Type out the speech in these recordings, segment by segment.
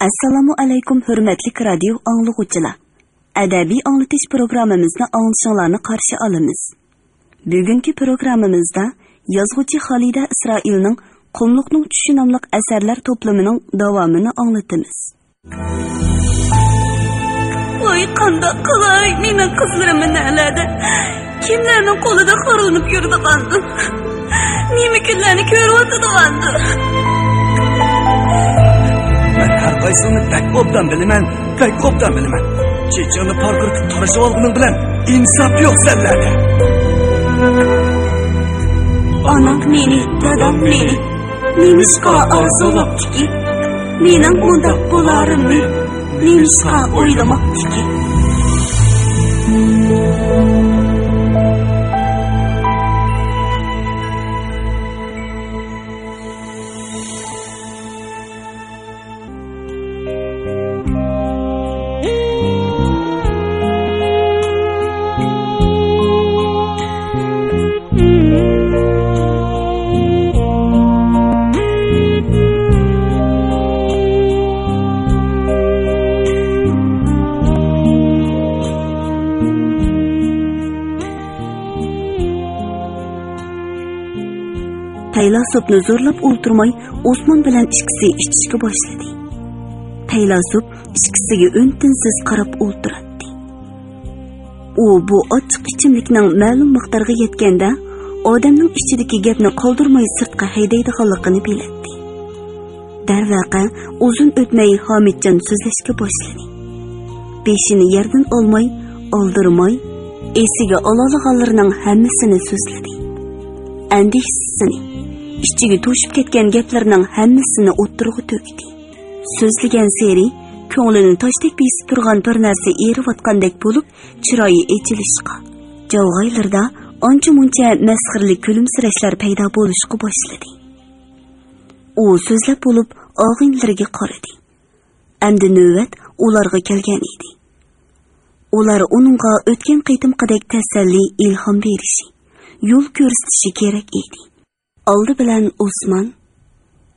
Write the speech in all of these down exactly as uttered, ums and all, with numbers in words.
ئەسسالامۇ ئەلەيكۇم، ھۆرمەتلىك رادىيو ئاڭلىغۇچىلار! ئەدەبىي ئاڭلىتىش پروگراممىمىزنى ئاڭلىشىڭلارنى قارشى ئالىمىز. بۈگۈنكى پروگراممىمىزدا يازغۇچى خالىدە ئىسرائىلنىڭ قۇملۇقنىڭ چۈشى ناملىق ئەسەرلەر توپلىمىنىڭ داۋامىنى ئاڭلىتىمىز. ۋاي، قانداق قىلاي، مېنىڭ قىزلىرىم نەلەردە؟ كىملەرنىڭ قولىدا خورلىنىپ يۈرىدىغاندۇ؟ نېمە كۈنلەرنى كۆرۈۋاتىدىغاندۇ؟ مەن ھەر قايسىڭنى بەك ئوبدان بىلىمەن، بەك ئوبدان بىلىمەن. چېچىڭنى پارقىرىتىپ تارىشىۋالغىنىڭ بىلەن ئىنساپ يوق سەنلەردە. ئانام مېنى، دادام مېنى نېمىشقا ئارزۇلاپتىكىن؟ مېنىڭ مۇنداق بولارىمنى نېمىشقا ئويلىماپتىكىن؟ پەيلاسوپنى زورلاپ ئولتۇرماي، ئوسمان بىلەن ئىككىسى ئىچىشكە باشلىدى. پەيلاسوپ ئىككىسىگە ئۈن-تىنسىز قاراپ ئولتۇراتتى. ئۇ بۇ ئاچچىق ئىچىملىكنىڭ مەلۇم مىقدارغا يەتكەندە، ئادەمنىڭ ئىچىدىكى گەپنى قالدۇرماي سىرتقا ھەيدەيدىغانلىقىنى بىلەتتى. دەرۋەقە، ئۇزۇن ئۆتمەي ھامىتجان سۆزلەشكە باشلىدى. بېشىنى يەردىن ئالماي، ئالدىرىماي، ئېسىگە ئالالىغانلىرىنىڭ ھەممىسىنى سۆزلىدى. ئەندىشىسىنى، ئىچىگە توشۇپ كەتكەن گەپلىرىنىڭ ھەممىسىنى ئوتتۇرىغا تۆكتى. سۆزلىگەنسېرى كۆڭلىنى تاشتەك بېسىپ تۇرغان بىر نەرسە ئېرىۋاتقاندەك بولۇپ، چىرايى ئېچىلىشقا، جاۋغايلىرىدا ئانچە-مۇنچە مەسخىرىلىك كۈلۈمسىرەشلەر پەيدا بولۇشقا باشلىدى. ئۇ سۆزلەپ بولۇپ، ئاغىنىلىرىگە قارىدى. ئەمدى نۆۋەت ئۇلارغا كەلگەن ئىدى. ئۇلار ئۇنىڭغا ئۆتكەن قېتىمقىدەك تەسەللى، ئىلھام بېرىشى، يول كۆرسىتىشى كېرەك ئىدى. ئالدى بىلەن ئوسمان: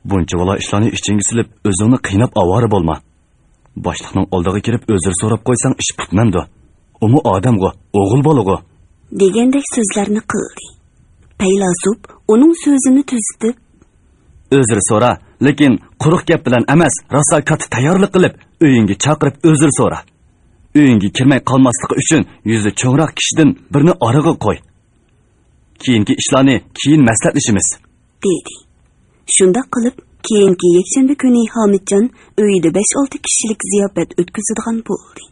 بۇنچىۋالا ئىشلارنى ئىچىڭگە سېلىپ، ئۆزۈڭنى قىيناپ ئاۋارە بولما. باشلىقنىڭ ئالدىغا كىرىپ ئۆزرە سوراپ قويساڭ، ئىش پۈتمەمدۇ؟ ئۇمۇ ئادەمغۇ، ئوغۇل بالىغۇ. دېگەندەك سۆزلەرنى قىلدى. پەيلاسوپ ئۇنىڭ سۆزىنى تۈزىتىپ: ئۆزرە سورا، لېكىن قۇرۇق گەپ بىلەن ئەمەس، راسا كاتتا تەييارلىق قىلىپ، ئۆيۈڭگە چاقىرىپ ئۆزرە سورا. ئۆيۈڭگە كىرمەي قالماسلىقى ئۈچۈن يۈزى چوڭراق كىشىدىن بىرنى ئارىغا قوي. كېيىنكى ئىشلارنى كېيىن مەسلىھەتلىشىمىز، دېدى. شۇنداق قىلىپ، كېيىنكى يەكشەنبە كۈنى ھامىتجان ئۆيىدە بەش-ئالتە كىشىلىك زىياپەت ئۆتكۈزىدىغان بولدى.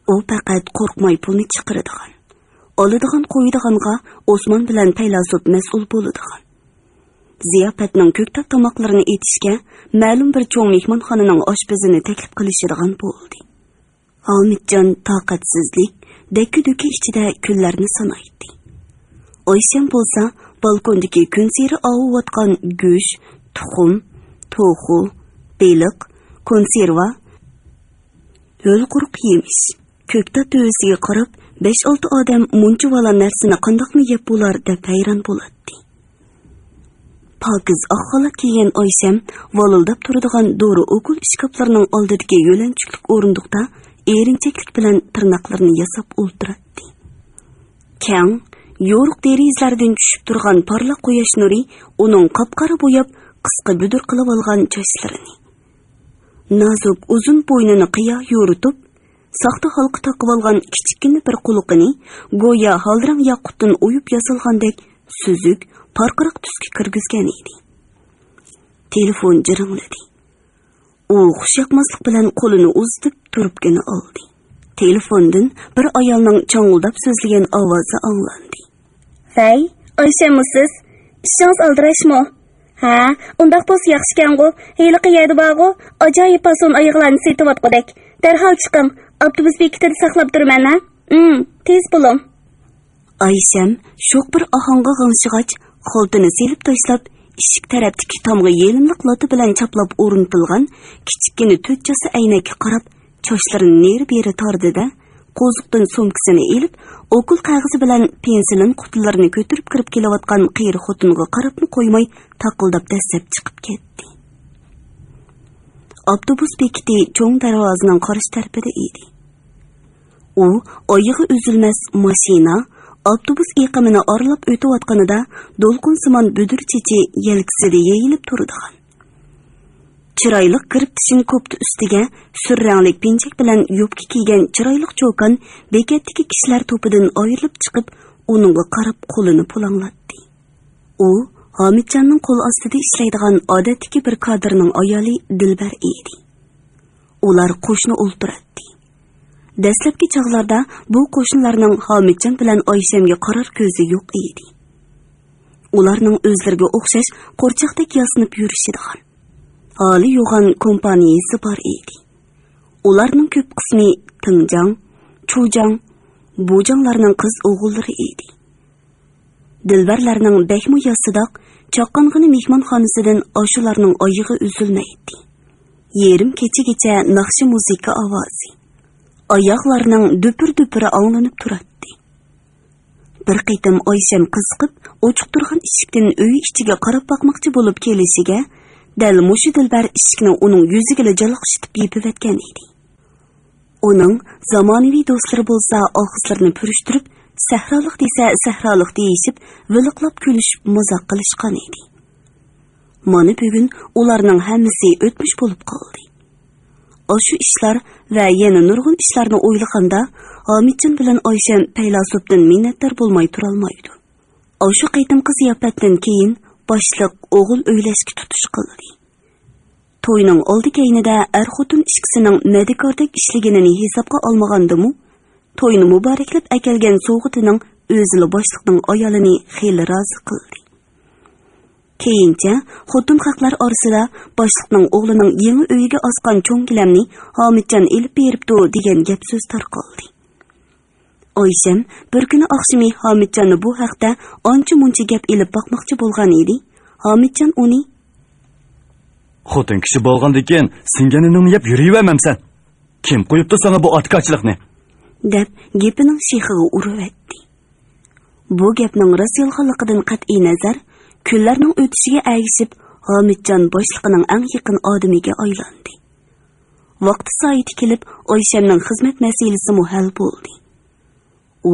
ئۇ پەقەت قورقماي پۇلنى چىقىرىدىغان، ئالىدىغان، قويىدىغانغا ئوسمان بىلەن پەيلاسوپ مەسئۇل بولىدىغان. زىياپەتنىڭ كۆكتات تاماقلىرىنى ئېتىشكە مەلۇم بىر چوڭ مېھمانخانىنىڭ ئاشپىزىنى تەكلىپ قىلىشىدىغان بولدى. ھامىتجان تاقەتسىزلىك، دەككە-دۈككە ئىچىدە كۈنلەرنى سانايتتى. ئايشەم بولسا بالكوندىكى كۈنسېرى ئاۋۇۋاتقان گۆش، تۇخۇم، توخۇ، بېلىق، كونسېرۋا، ھۆل-قۇرۇق يېمىش، كۆكتات تۆۋىسىگە قاراپ، بەش-ئالتە ئادەم مۇنچىۋالا نەرسىنى قانداقمۇ يەپ بولار دەپ ھەيران بولاتتى. پاكىز ئاق خالات كىيگەن ئايشەم ۋالىلداپ تۇرىدىغان دورا ئوكۇل ئىشكاپلىرىنىڭ ئالدىدىكى يۆلەنچۈكلۈك ئورۇندۇقتا ئېرىنچەكلىك بىلەن تىرناقلىرىنى ياساپ ئولتۇراتتى. كەڭ، يورۇق دېرىزىلەردىن چۈشۈپ تۇرغان پارلاق قۇياش نۇرى ئۇنىڭ قاپقارا بوياپ، قىسقا بۈدۈر قىلىۋالغان چاچلىرىنى، نازۇك ئۇزۇن بوينىنى قىيا يورۇتۇپ، ساختا ھالقا تاقىۋالغان كىچىككىنە بىر قۇلىقىنى گويا ھالرەڭ ياقۇتتىن ئويۇپ ياسالغاندەك سۈزۈك، پارقىراق تۈسكە كىرگۈزگەن ئىدى. تېلېفون جىرىڭلىدى. ئۇ خۇشياقماسلىق بىلەن قولىنى ئۇزىتىپ تۇرۇپكىنى ئالدى. تېلېفوندىن بىر ئايالنىڭ چاڭغىلداپ سۆزلىگەن ئاۋازى ئاڭلاندى. ۋەي، ئايشەممۇ سىز؟ ئىشىڭىز ئالدىراشمۇ؟ ھە، ئۇنداق بولسا ياخشىكەنغۇ. ھېلىقى يەردە بارغۇ، ئاجايىپ پاسون ئايىغلارنى سېتىۋاتقۇدەك. دەرھال چىقىڭ. ئاپتوبۇس بېكىتىدە ساقلاپ تۇرىمەن ھە. ئىم، تېز بولۇڭ. ئايشەم شوخ بىر ئاھاڭغا غىڭشىغاچ، خالتىنى سېلىپ تاشلاپ، ئىشىك تەرەپتىكى تامغا يېلىملىق لاتا بىلەن چاپلاپ ئورنىتىلغان كىچىككىنە تۆت چاسا ئەينەككە قاراپ، چاچلىرىنى نېرى-بېرى تارتتى-دە، قوزۇقتىن سومكىسىنى ئېلىپ، ئوكۇل قەغىزى بىلەن پېنسىلىن قۇتىلىرىنى كۆتۈرۈپ كىرىپ كېلىۋاتقان قېرى خوتۇنغا قاراپمۇ قويماي، تاقىلداپ دەسسەپ چىقىپ كەتتى. ئاپتوبۇس بېكىتى چوڭ دەرۋازىنىڭ قارشى تەرىپىدە ئىدى. ئۇ ئايىغى ئۈزۈلمەس ماشىنا ئاپتوبۇس ئېقىمىنى ئارىلاپ ئۆتۈۋاتقىنىدا، دولقۇنسىمان بۈدۈر چېچى يەلكىسىدە يېيىلىپ تۇرىدىغان، چىرايلىق گىرىپتىشىن كوپتا ئۈستىگە سۈر رەڭلىك پىنچەك بىلەن يوپكا كىيگەن چىرايلىق چوكان بېكەتتىكى كىشىلەر توپىدىن ئايرىلىپ چىقىپ، ئۇنىڭغا قاراپ قولىنى پۇلاڭلاتتى. ئۇ ھامىتجاننىڭ قول ئاستىدا ئىشلەيدىغان ئادەتتىكى بىر كادىرنىڭ ئايالى دىلبەر ئىدى. ئۇلار قوشنا ئولتۇراتتى. دەسلەپكى چاغلاردا بۇ قوشنىلارنىڭ ھامىتجان بىلەن ئايشەمگە قارار كۆزى يوق ئىدى. ئۇلارنىڭ ئۆزلىرىگە ئوخشاش قورچاقتەك ياسىنىپ يۈرۈشىدىغان، ھالى يوغان كومپانىيىسى بار ئىدى. ئۇلارنىڭ كۆپ قىسمى تىڭجاڭ، چۇجاڭ، بۇجاڭلارنىڭ قىز ئوغۇللىرى ئىدى. دىلبەرلەرنىڭ بەكمۇ ياسىداق، چاققانغىنى مېھمانخانىسىدىن ئاشۇلارنىڭ ئايىغى ئۈزۈلمەيتتى. يېرىم كېچىگىچە ناخشا مۇزىكا ئاۋازى، ئاياغلارنىڭ دۈپۈر-دۈپۈرى ئاڭلىنىپ تۇراتتى. بىر قېتىم ئايشەم قىزىقىپ، ئوچۇق تۇرغان ئىشىكتىن ئۆي ئىچىگە قاراپ باقماقچى بولۇپ كېلىشىگە، دەل مۇشۇ دىلبەر ئىشىكنى ئۇنىڭ يۈزىگىلا جالاقشىتىپ يېپىۋەتكەن ئىدى. ئۇنىڭ زامانىۋى دوستلىرى بولسا ئاغزىلىرىنى پۈرۈشتۈرۈپ، سەھرالىق دېسە سەھرالىق دېيىشىپ، ۋىلىقلاپ كۈلۈشۈپ مازاق قىلىشقان ئىدى. مانا بۈگۈن ئۇلارنىڭ ھەممىسى ئۆتمۈش بولۇپ قالدى. ئاشۇ ئىشلار ۋە يەنە نۇرغۇن ئىشلارنى ئويلىغاندا، ھامىتجان بىلەن ئايشەم پەيلاسوپتىن مىننەتدار بولماي تۇرالمايدۇ. ئاشۇ قېتىمقى زىياپەتتىن كېيىن باشلىق ئوغۇل ئۆيلەشكە تۇتۇش قىلدى. توينىڭ ئالدى كەينىدە ئەر-خوتۇن ئىككىسىنىڭ مەدىكاردەك ئىشلىگىنىنى ھېسابقا ئالمىغاندىمۇ، توينى مۇبارەكلەپ ئەكەلگەن سوۋغىتىنىڭ ئۆزىلا باشلىقنىڭ ئايالىنى خېلى رازى قىلدى. كېيىنچە خوتۇن خەقلەر ئارىسىدا باشلىقنىڭ ئوغلىنىڭ يېڭى ئۆيىگە ئاسقان چوڭ گىلەمنى ھامىتجان ئېلىپ بېرىپتۇ دېگەن گەپ سۆز تارقالدى. ئايشەم بىر كۈنى ئاخشىمى ھامىتجاننى بۇ ھەقتە ئانچە-مۇنچە گەپ ئېلىپ باقماقچى بولغان ئىدى. ھامىتجان ئۇنى، «خوتۇن كىشى بولغاندىكىن سىڭگەننى يەپ يۈرۈۋەرمەمسەن؟ كىم قويۇپتۇ ساڭا بۇ ئاتىكاچىلىقنى؟» دەپ گېپىنىڭ شېخىغا ئۇرۇۋەتتى. بۇ گەپنىڭ راست-يالغانلىقىدىن قەتئىينەزەر، كۈنلەرنىڭ ئۆتۈشىگە ئەگىشىپ، ھامىتجان باشلىقىنىڭ ئەڭ يېقىن ئادىمىگە ئايلاندى. ۋاقتى سائىتى كېلىپ، ئايشەمنىڭ خىزمەت مەسىلىسىمۇ ھەل بولدى. ئۇ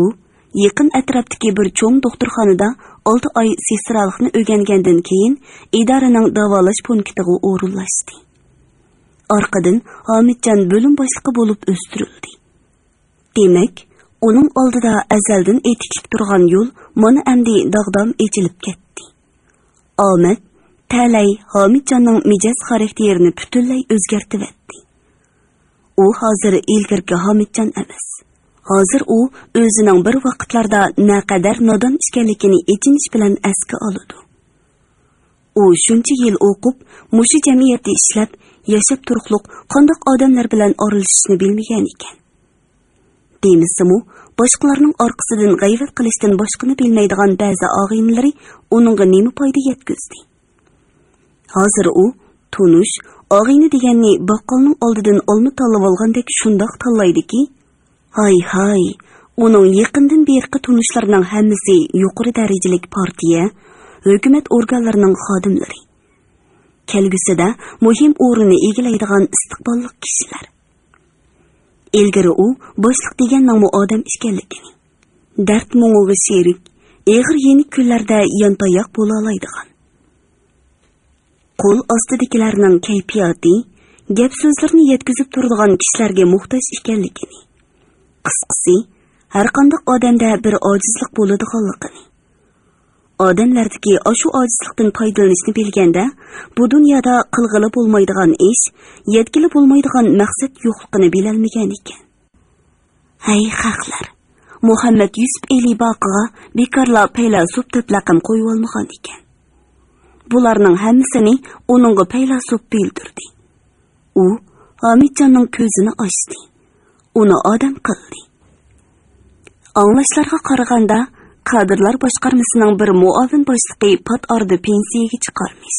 يېقىن ئەتراپتىكى بىر چوڭ دوختۇرخانىدا ئالتە ئاي سېسترالىقنى ئۆگەنگەندىن كېيىن، ئىدارىنىڭ داۋالاش پونكىتىغا ئورۇنلاشتى. ئارقىدىن ھامىتجان بۆلۈم باشلىقى بولۇپ ئۆستۈرۈلدى. دېمەك، ئۇنىڭ ئالدىدا ئەزەلدىن ئېتىكلىك تۇرغان يول مانا ئەمدى داغدام ئېچىلىپ كەتتى. ئامەت، تەلەي ھامىتجاننىڭ مىجەز خاراكتېرىنى پۈتۈنلەي ئۆزگەرتىۋەتتى. ئۇ ھازىر ئىلگىرىكى ھامىتجان ئەمەس. ھازىر ئۇ ئۆزىنىڭ بىر ۋاقىتلاردا نەقەدەر نادان ئىكەنلىكىنى ئېچىنىش بىلەن ئەسكە ئالىدۇ. ئۇ شۇنچە يىل ئوقۇپ، مۇشۇ جەمئىيەتتە ئىشلەپ، ياشاپ تۇرۇقلۇق قانداق ئادەملەر بىلەن ئارىلىشىشنى بىلمىگەن ئىكەن. دېمىسىمۇ، باشقىلارنىڭ ئارقىسىدىن غەيۋەت قىلىشتىن باشقىنى بىلمەيدىغان بەزى ئاغىنىلىرى ئۇنىڭغا نېمە پايدا يەتكۈزدى؟ ھازىر ئۇ تونۇش، ئاغىنە دېگەننى باققالنىڭ ئالدىدىن ئالما تاللىۋالغاندەك شۇنداق تاللايدىكى، ھاي-ھاي، ئۇنىڭ يېقىندىن بېرىقى تونۇشلىرىنىڭ ھەممىسى يۇقىرى دەرىجىلىك پارتىيە، ھۆكۈمەت ئورگانلىرىنىڭ خادىملىرى. كەلگۈسىدە مۇھىم ئورۇننى ئىگىلەيدىغان ئىستىقباللىق كىشىلەر. ئىلگىرى ئۇ باشلىق دېگەننىڭمۇ ئادەم ئىكەنلىكىنى، دەرد-مۇڭىغا شېرىك، ئېغىر يېنىك كۈنلەردە يانتاياق بولالايدىغان، قول ئاستىدىكىلەرنىڭ كەيپىياتى، گەپ-سۆزلىرىنى يەتكۈزۈپ تۇرىدىغان كىشىلەرگە موھتاج ئىكەنلىكىنى، قىسقىسى، ھەرقانداق ئادەمدە بىر ئاجىزلىق بولىدىغانلىقىنى، ئادەملەردىكى ئاشۇ ئاجىزلىقتىن پايدىلىنىشنى بىلگەندە، بۇ دۇنيادا قىلغىلى بولمايدىغان ئىش، يەتكىلى بولمايدىغان مەقسەت يوقلۇقىنى بىلەلمىگەن ئىكەن. ھەي خەقلەر! مۇھەممەد يۈسۈپ ئېلى باقىغا بىكارلا پەيلاسوپ دەپ لەقەم قويۇۋالمىغان ئىكەن. بۇلارنىڭ ھەممىسىنى ئۇنىڭغا پەيلاسوپ بىلدۈردى. ئۇ ھامىتجاننىڭ كۆزىنى ئاچتى. ئۇنى ئادەم قىلدى. ئاڭلاشلارغا قارىغاندا، كادىرلار باشقارمىسىنىڭ بىر مۇئاۋىن باشلىقى پات ئارىدا پېنسىيەگە چىقارمىش.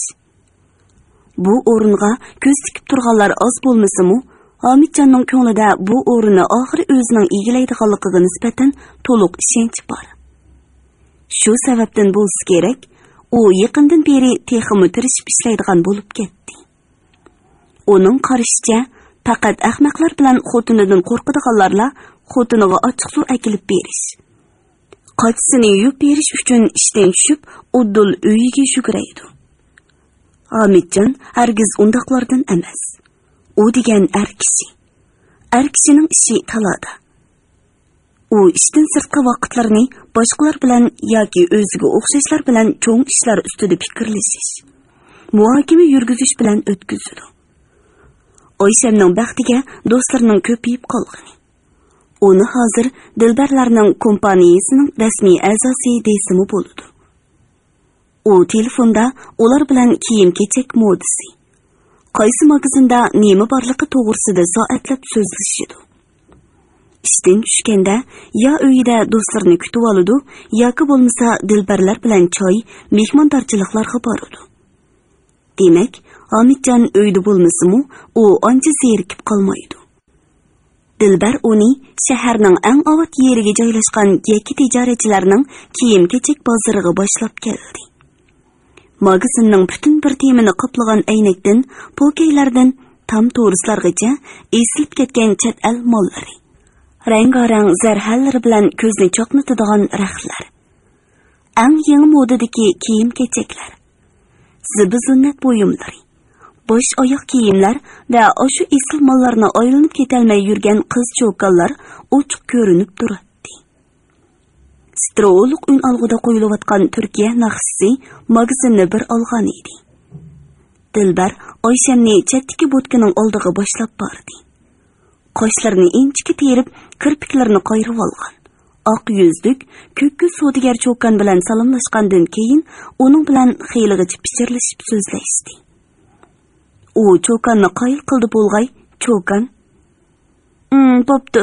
بۇ ئورۇنغا كۆز تىكىپ تۇرغانلار ئاز بولمىسىمۇ، ھامىتجاننىڭ كۆڭلىدە بۇ ئورۇننى ئاخىرى ئۆزىنىڭ ئىگىلەيدىغانلىقىغا نىسبەتەن تولۇق ئىشەنچ بار. شۇ سەۋەبتىن بولسا كېرەك، ئۇ يېقىندىن بېرى تېخىمۇ تىرىشىپ ئىشلەيدىغان بولۇپ كەتتى. ئۇنىڭ قارىشىچە، پەقەت ئەخمەقلەر بىلەن خوتۇنىدىن قورقىدىغانلارلا خوتۇنىغا ئاچچىق سۇ ئەكېلىپ بېرىش، قاچىسىنى يۇيۇپ بېرىش ئۈچۈن ئىشتىن چۈشۈپ، ئۇدۇل ئۆيىگە يۈگۈرەيدۇ. ھامىتجان ھەرگىز ئۇنداقلاردىن ئەمەس. ئۇ دېگەن ئەر كىشى. ئەر كىشىنىڭ ئىشى تالادا. ئۇ ئىشتىن سىرتقى ۋاقىتلىرىنى باشقىلار بىلەن ياكى ئۆزىگە ئوخشاشلار بىلەن چوڭ ئىشلار ئۈستىدە پىكىرلىشىش، مۇھاكىمە يۈرگۈزۈش بىلەن ئۆتكۈزىدۇ. ئايشەمنىڭ بەختىگە دوستلىرىنىڭ كۆپىيىپ قالغىنى. ئۇنى ھازىر دىلبەرلەرنىڭ كومپانىيىسىنىڭ رەسمىي ئەزاسى دېسىمۇ بولىدۇ. ئۇ تېلېفوندا ئۇلار بىلەن كىيىم-كېچەك مودىسى، قايسى ماگىزىندا نېمە بارلىقى توغرىسىدا سائەتلەپ سۆزلىشىدۇ. ئىشتىن چۈشكەندە يا ئۆيىدە دوستلىرىنى كۈتۈۋالىدۇ، ياكى بولمىسا دىلبەرلەر بىلەن چاي، مېھماندارچىلىقلارغا بارىدۇ. دېمەك، ھامىتجان ئۆيدە بولمىسىمۇ، ئۇ ئانچە زېرىكىپ قالمايدۇ. دىلبەر ئۇنى شەھەرنىڭ ئەڭ ئاۋات يېرىگە جايلاشقان يەككە تىجارەتچىلەرنىڭ كىيىم-كېچەك بازىرىغا باشلاپ كەلدى. ماگىزىننىڭ پۈتۈن بىر تېمىنى قاپلىغان ئەينەكتىن، پوكەيلەردىن تام تورۇسلارغىچە ئېسىلىپ كەتكەن چەت ئەل ماللىرى، رەڭگارەڭ زەرھەللىرى بىلەن كۆزنى چاقنىتىدىغان رەختلەر، ئەڭ يېڭى مودىدىكى كىيىم-كېچەكلەر، زىبۇ-زىننەت بۇيۇملىرى، باش-ئاياق كىيىملەر ۋە ئاشۇ ئېسىل ماللارنى ئايلىنىپ كېتەلمەي يۈرگەن قىز چوكانلار ئوچۇق كۆرۈنۈپ تۇراتتى. سترولۇق ئۈن ئالغۇدا قويۇلۇۋاتقان تۈركىيە ناخشىسى ماگىزىننى بىر ئالغان ئىدى. دىلبەر ئايشەمنى چەتتىكى بوتكىنىڭ ئالدىغا باشلاپ باردى. قاشلىرىنى ئىنچىكە تېرىپ، كىرپىكلىرىنى قايرىۋالغان. ئاق يۈزلۈك، كۆك كۆز سودىگەر چوكان بىلەن سالاملاشقاندىن كېيىن، ئۇنىڭ بىلەن خېلىغىچە پىچىرلىشىپ سۆزلەشتى. ئۇ چوكاننى قايىل قىلدى بولغاي، چوكان: «ئىم، بوپتۇ.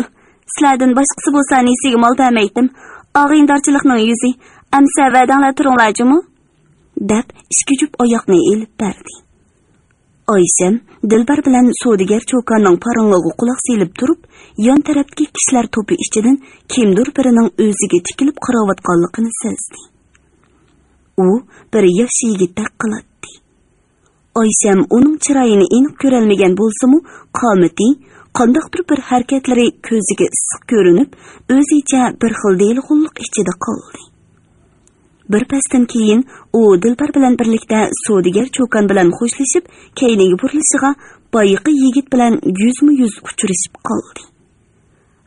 سىلەردىن باشقىسى بولسا نېسىگە مال بەرمەيتتىم. ئاغىنىدارچىلىقنىڭ يۈزى. ئەمسە ۋەدەڭلەر تۇرۇڭلار جۇمۇ؟» دەپ، ئىككى جۈپ ئاياقنى ئېلىپ بەردى. ئايشەم دىلبەر بىلەن سودىگەر چوكاننىڭ پاراڭلىرىغا قۇلاق سېلىپ تۇرۇپ، يان تەرەپتىكى كىشىلەر توپى ئىچىدىن كىمدۇر بىرىنىڭ ئۆزىگە تىكىلىپ قاراۋاتقانلىقىنى سەزدى. ئۇ بىر ياش يىگىتتەك قىلاتتى. ئايشەم ئۇنىڭ چىرايىنى ئېنىق كۆرەلمىگەن بولسىمۇ، قامىتى، قانداقتۇر بىر ھەرىكەتلىرى كۆزىگە ئىسسىق كۆرۈنۈپ، ئۆزىچە بىر خىل دېلىغۇللۇق ئىچىدە قالدى. بىر پەستىن كېيىن ئۇ دىلبەر بىلەن بىرلىكتە سودىگەر چوكان بىلەن خوشلىشىپ، كەينىگە بۇرۇلۇشىغا بايىقى يىگىت بىلەن يۈزمۇ يۈز ئۇچرىشىپ قالدى.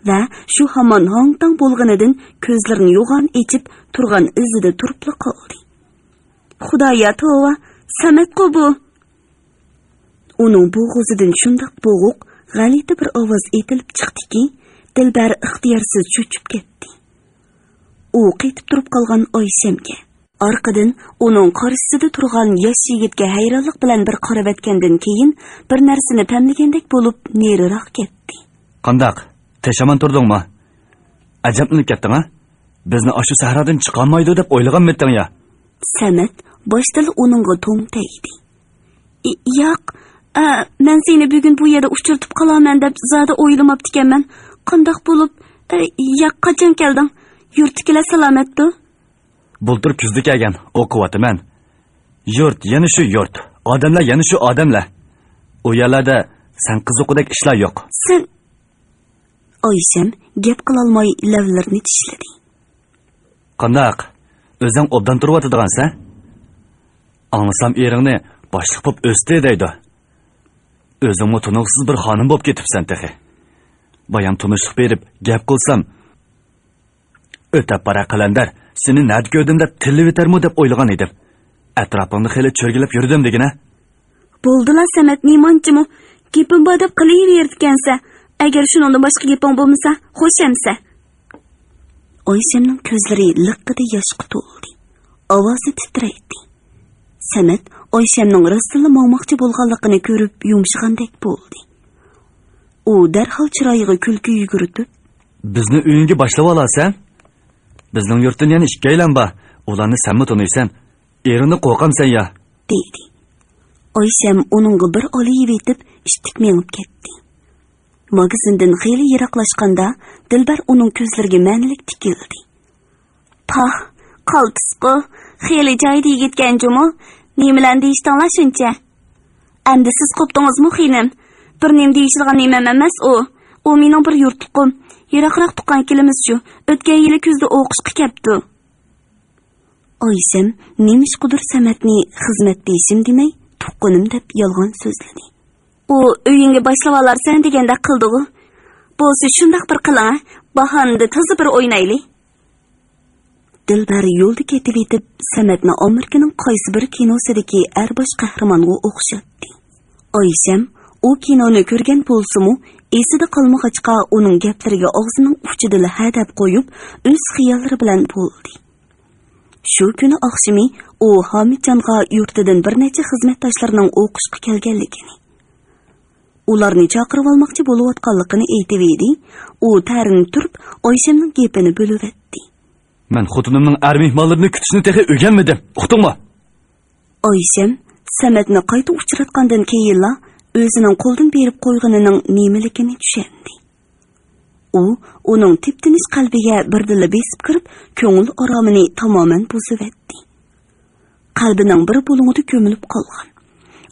ۋە شۇ ھامان ھاڭ-تاڭ بولغىنىدىن كۆزلىرىنى يوغان ئېچىپ تۇرغان ئىزىدا تۇرۇپلا قالدى. «خۇدايا توۋا، سەمەتقۇ بۇ!» ئۇنىڭ بوغۇزىدىن شۇنداق بوغۇق، غەلىتە بىر ئاۋاز ئېتىلىپ چىقتىكى، دىلبەر ئىختىيارسىز چۆچۈپ كەتتى. ئۇ قېتىپ تۇرۇپ قالغان ئايشەمگە، ئارقىدىن ئۇنىڭ قارشىسىدا تۇرغان ياش يىگىتكە ھەيرانلىق بىلەن بىر قارىۋەتكەندىن كېيىن، بىر نەرسىنى پەملىگەندەك بولۇپ نېرىراق كەتتى. «قانداق؟ تېشىمان تۇردۇڭمۇ؟ ئەجەبلىنىپ كەتتىڭ ھە؟ بىزنى ئاشۇ سەھرادىن چىقارمايدۇ دەپ ئويلىغانمىدىڭ يا؟» سەمەت باشتىلا ئۇنىڭغا توڭتەيدى. «ئى، ياق، ئە، مەن سېنى بۈگۈن بۇ يەردە ئۇچرىتىپ قالارمەن دەپ زادى ئويلىماپتىكەنمەن. قانداق بولۇپ، ئە، ياق، قاچان كەلدىڭ؟ يۇرتتىكىلەر سالامەتتۇ؟» «بۇلتۇر كۈزدە كەلگەن، ئوقۇۋاتىمەن. يۇرت يەنە شۇ يۇرت، ئادەملەر يەنە شۇ ئادەملەر. ئۇ يەرلەردە سەن قىزىققۇدەك ئىشلار يوق.» «سەن...» ئايشەم گەپ قىلالماي لەۋلىرىنى چىشلىدى. «قانداق؟ ئۆزۈڭ ئوبدان تۇرۇۋاتىدىغانسەن؟ ئاڭلىسام ئېرىڭنى باشلىق بوپ ئۆستى دەيدۇ. ئۆزۈڭمۇ تونۇغۇسىز بىر خانىم بوپ كېتىپسەن تېخى. بايام تونۇشلۇق بېرىپ گەپ قىلسام، ئۆتەپ بارار قەلەندەر سېنى نەدە كۆردۈم دەپ تىللىۋېتەرمۇ دەپ ئويلىغان ئىدىم. ئەتراپىڭدا خېلى چۆرگىلەپ يۈردۈم دېگىنە.» «بولدىلا سەمەت، نېمانچىمۇ؟ گېپىم بار دەپ قىلىۋېرىدىكەنسە. ئەگەر شۇنىڭدىن باشقا گېپىڭ بولمىسا، خوش ئەمسە.» ئايشەمنىڭ كۆزلىرى لىققىدە ياشقا تولدى. ئاۋازى تىترەيتتى. سەمەت ئايشەمنىڭ راستتىنلا ماڭماقچى بولغانلىقىنى كۆرۈپ يۇمشىغاندەك بولدى. ئۇ دەرھال چىرايىغا كۈلكە يۈگۈرتۈپ: «بىزنى ئۆيۈڭگە باشلىۋالارسەن؟ بىزنىڭ يۇرتتىن يەنە ئىككىيلەن بار. ئۇلارنى سەنمۇ تونۇيسەن. ئېرىڭدىن قورقامسەن يا؟» دېدى. ئايشەم ئۇنىڭغا بىر ئالىيىۋېتىپ، ئىتتىك مېڭىپ كەتتى. ماگىزىندىن خېلى يىراقلاشقاندا، دىلبەر ئۇنىڭ كۆزلىرىگە مەنىلىك تىكىلدى. «پاھ، قالتىسقۇ، خېلى جايىدا يىگىتكەن جۇمۇ، نېمىلەرنى دېيىشتىڭلار شۇنچە؟ ئەمدى سىز قوپتىڭىزمۇ، خېنىم؟ بىر نېمە دېيىشىدىغان نېمەم ئەمەس ئۇ. ئۇ مېنىڭ بىر يۇرتلۇقۇم. يىراقراق تۇغقان ئىككىمىزچۇ؟ ئۆتكەن يىلى كۈزدە ئوقۇشقا كەپتۇ. ئايشەم نېمىشقىدۇر سەمەتنى خىزمەتدىشىم دېمەي، تۇغقىنىم دەپ يالغان سۆزلىدى. ئۇ ئۆيۈڭگە باشلىۋالارسەن دېگەندەك قىلدىغۇ. بولسا شۇنداق بىر قىلىڭ، باھانىدا تازا بىر ئوينايلى. دىلبەر يولدا كېتىۋېتىپ، سەمەتنى ئامېرىكىنىڭ قايسى بىر كىنوسىدىكى ئەر باش قەھرىمانغا ئوخشاتتى. ئايشەم ئۇ كىنونى كۆرگەن بولسىمۇ، ئېسىدە قالمىغاچقا، ئۇنىڭ گەپلىرىگە ئاغزىنىڭ ئۇچىدىلا ھە دەپ قويۇپ، ئۆز خىياللىرى بىلەن بولدى. شۇ كۈنى ئاخشىمى ئۇ ھامىتجانغا يۇرتىدىن بىر نەچچە خىزمەتداشلىرىنىڭ ئوقۇشقا كەلگەنلىكىنى، ئۇلارنى چاقىرىۋالماقچى بولۇۋاتقانلىقىنى ئېيتىۋىدى. ئۇ تەرىنى تۇرۇپ، ئايشەمنىڭ گېپىنى بۆلۈۋەتتى. مەن خوتۇنۇمنىڭ ئەر مېھمانلىرىنى كۈتۈشنى تېخى ئۆگەنمىدىم. ئۇقتۇڭمۇ؟ ئايشەم سەمەتنى قايتا ئۇچراتقاندىن كېيىنلا ئۆزىنىڭ قولدىن بېرىپ قويغىنىنىڭ نېمىلىكىنى چۈشەندى. ئۇ ئۇنىڭ تىپتىنىش قەلبىگە بىردىنلا بېسىپ كىرىپ، كۆڭۈل ئارامىنى تامامەن بۇزۇۋەتتى. قەلبىنىڭ بىر بۇلۇڭىدا كۆمۈلۈپ قالغان،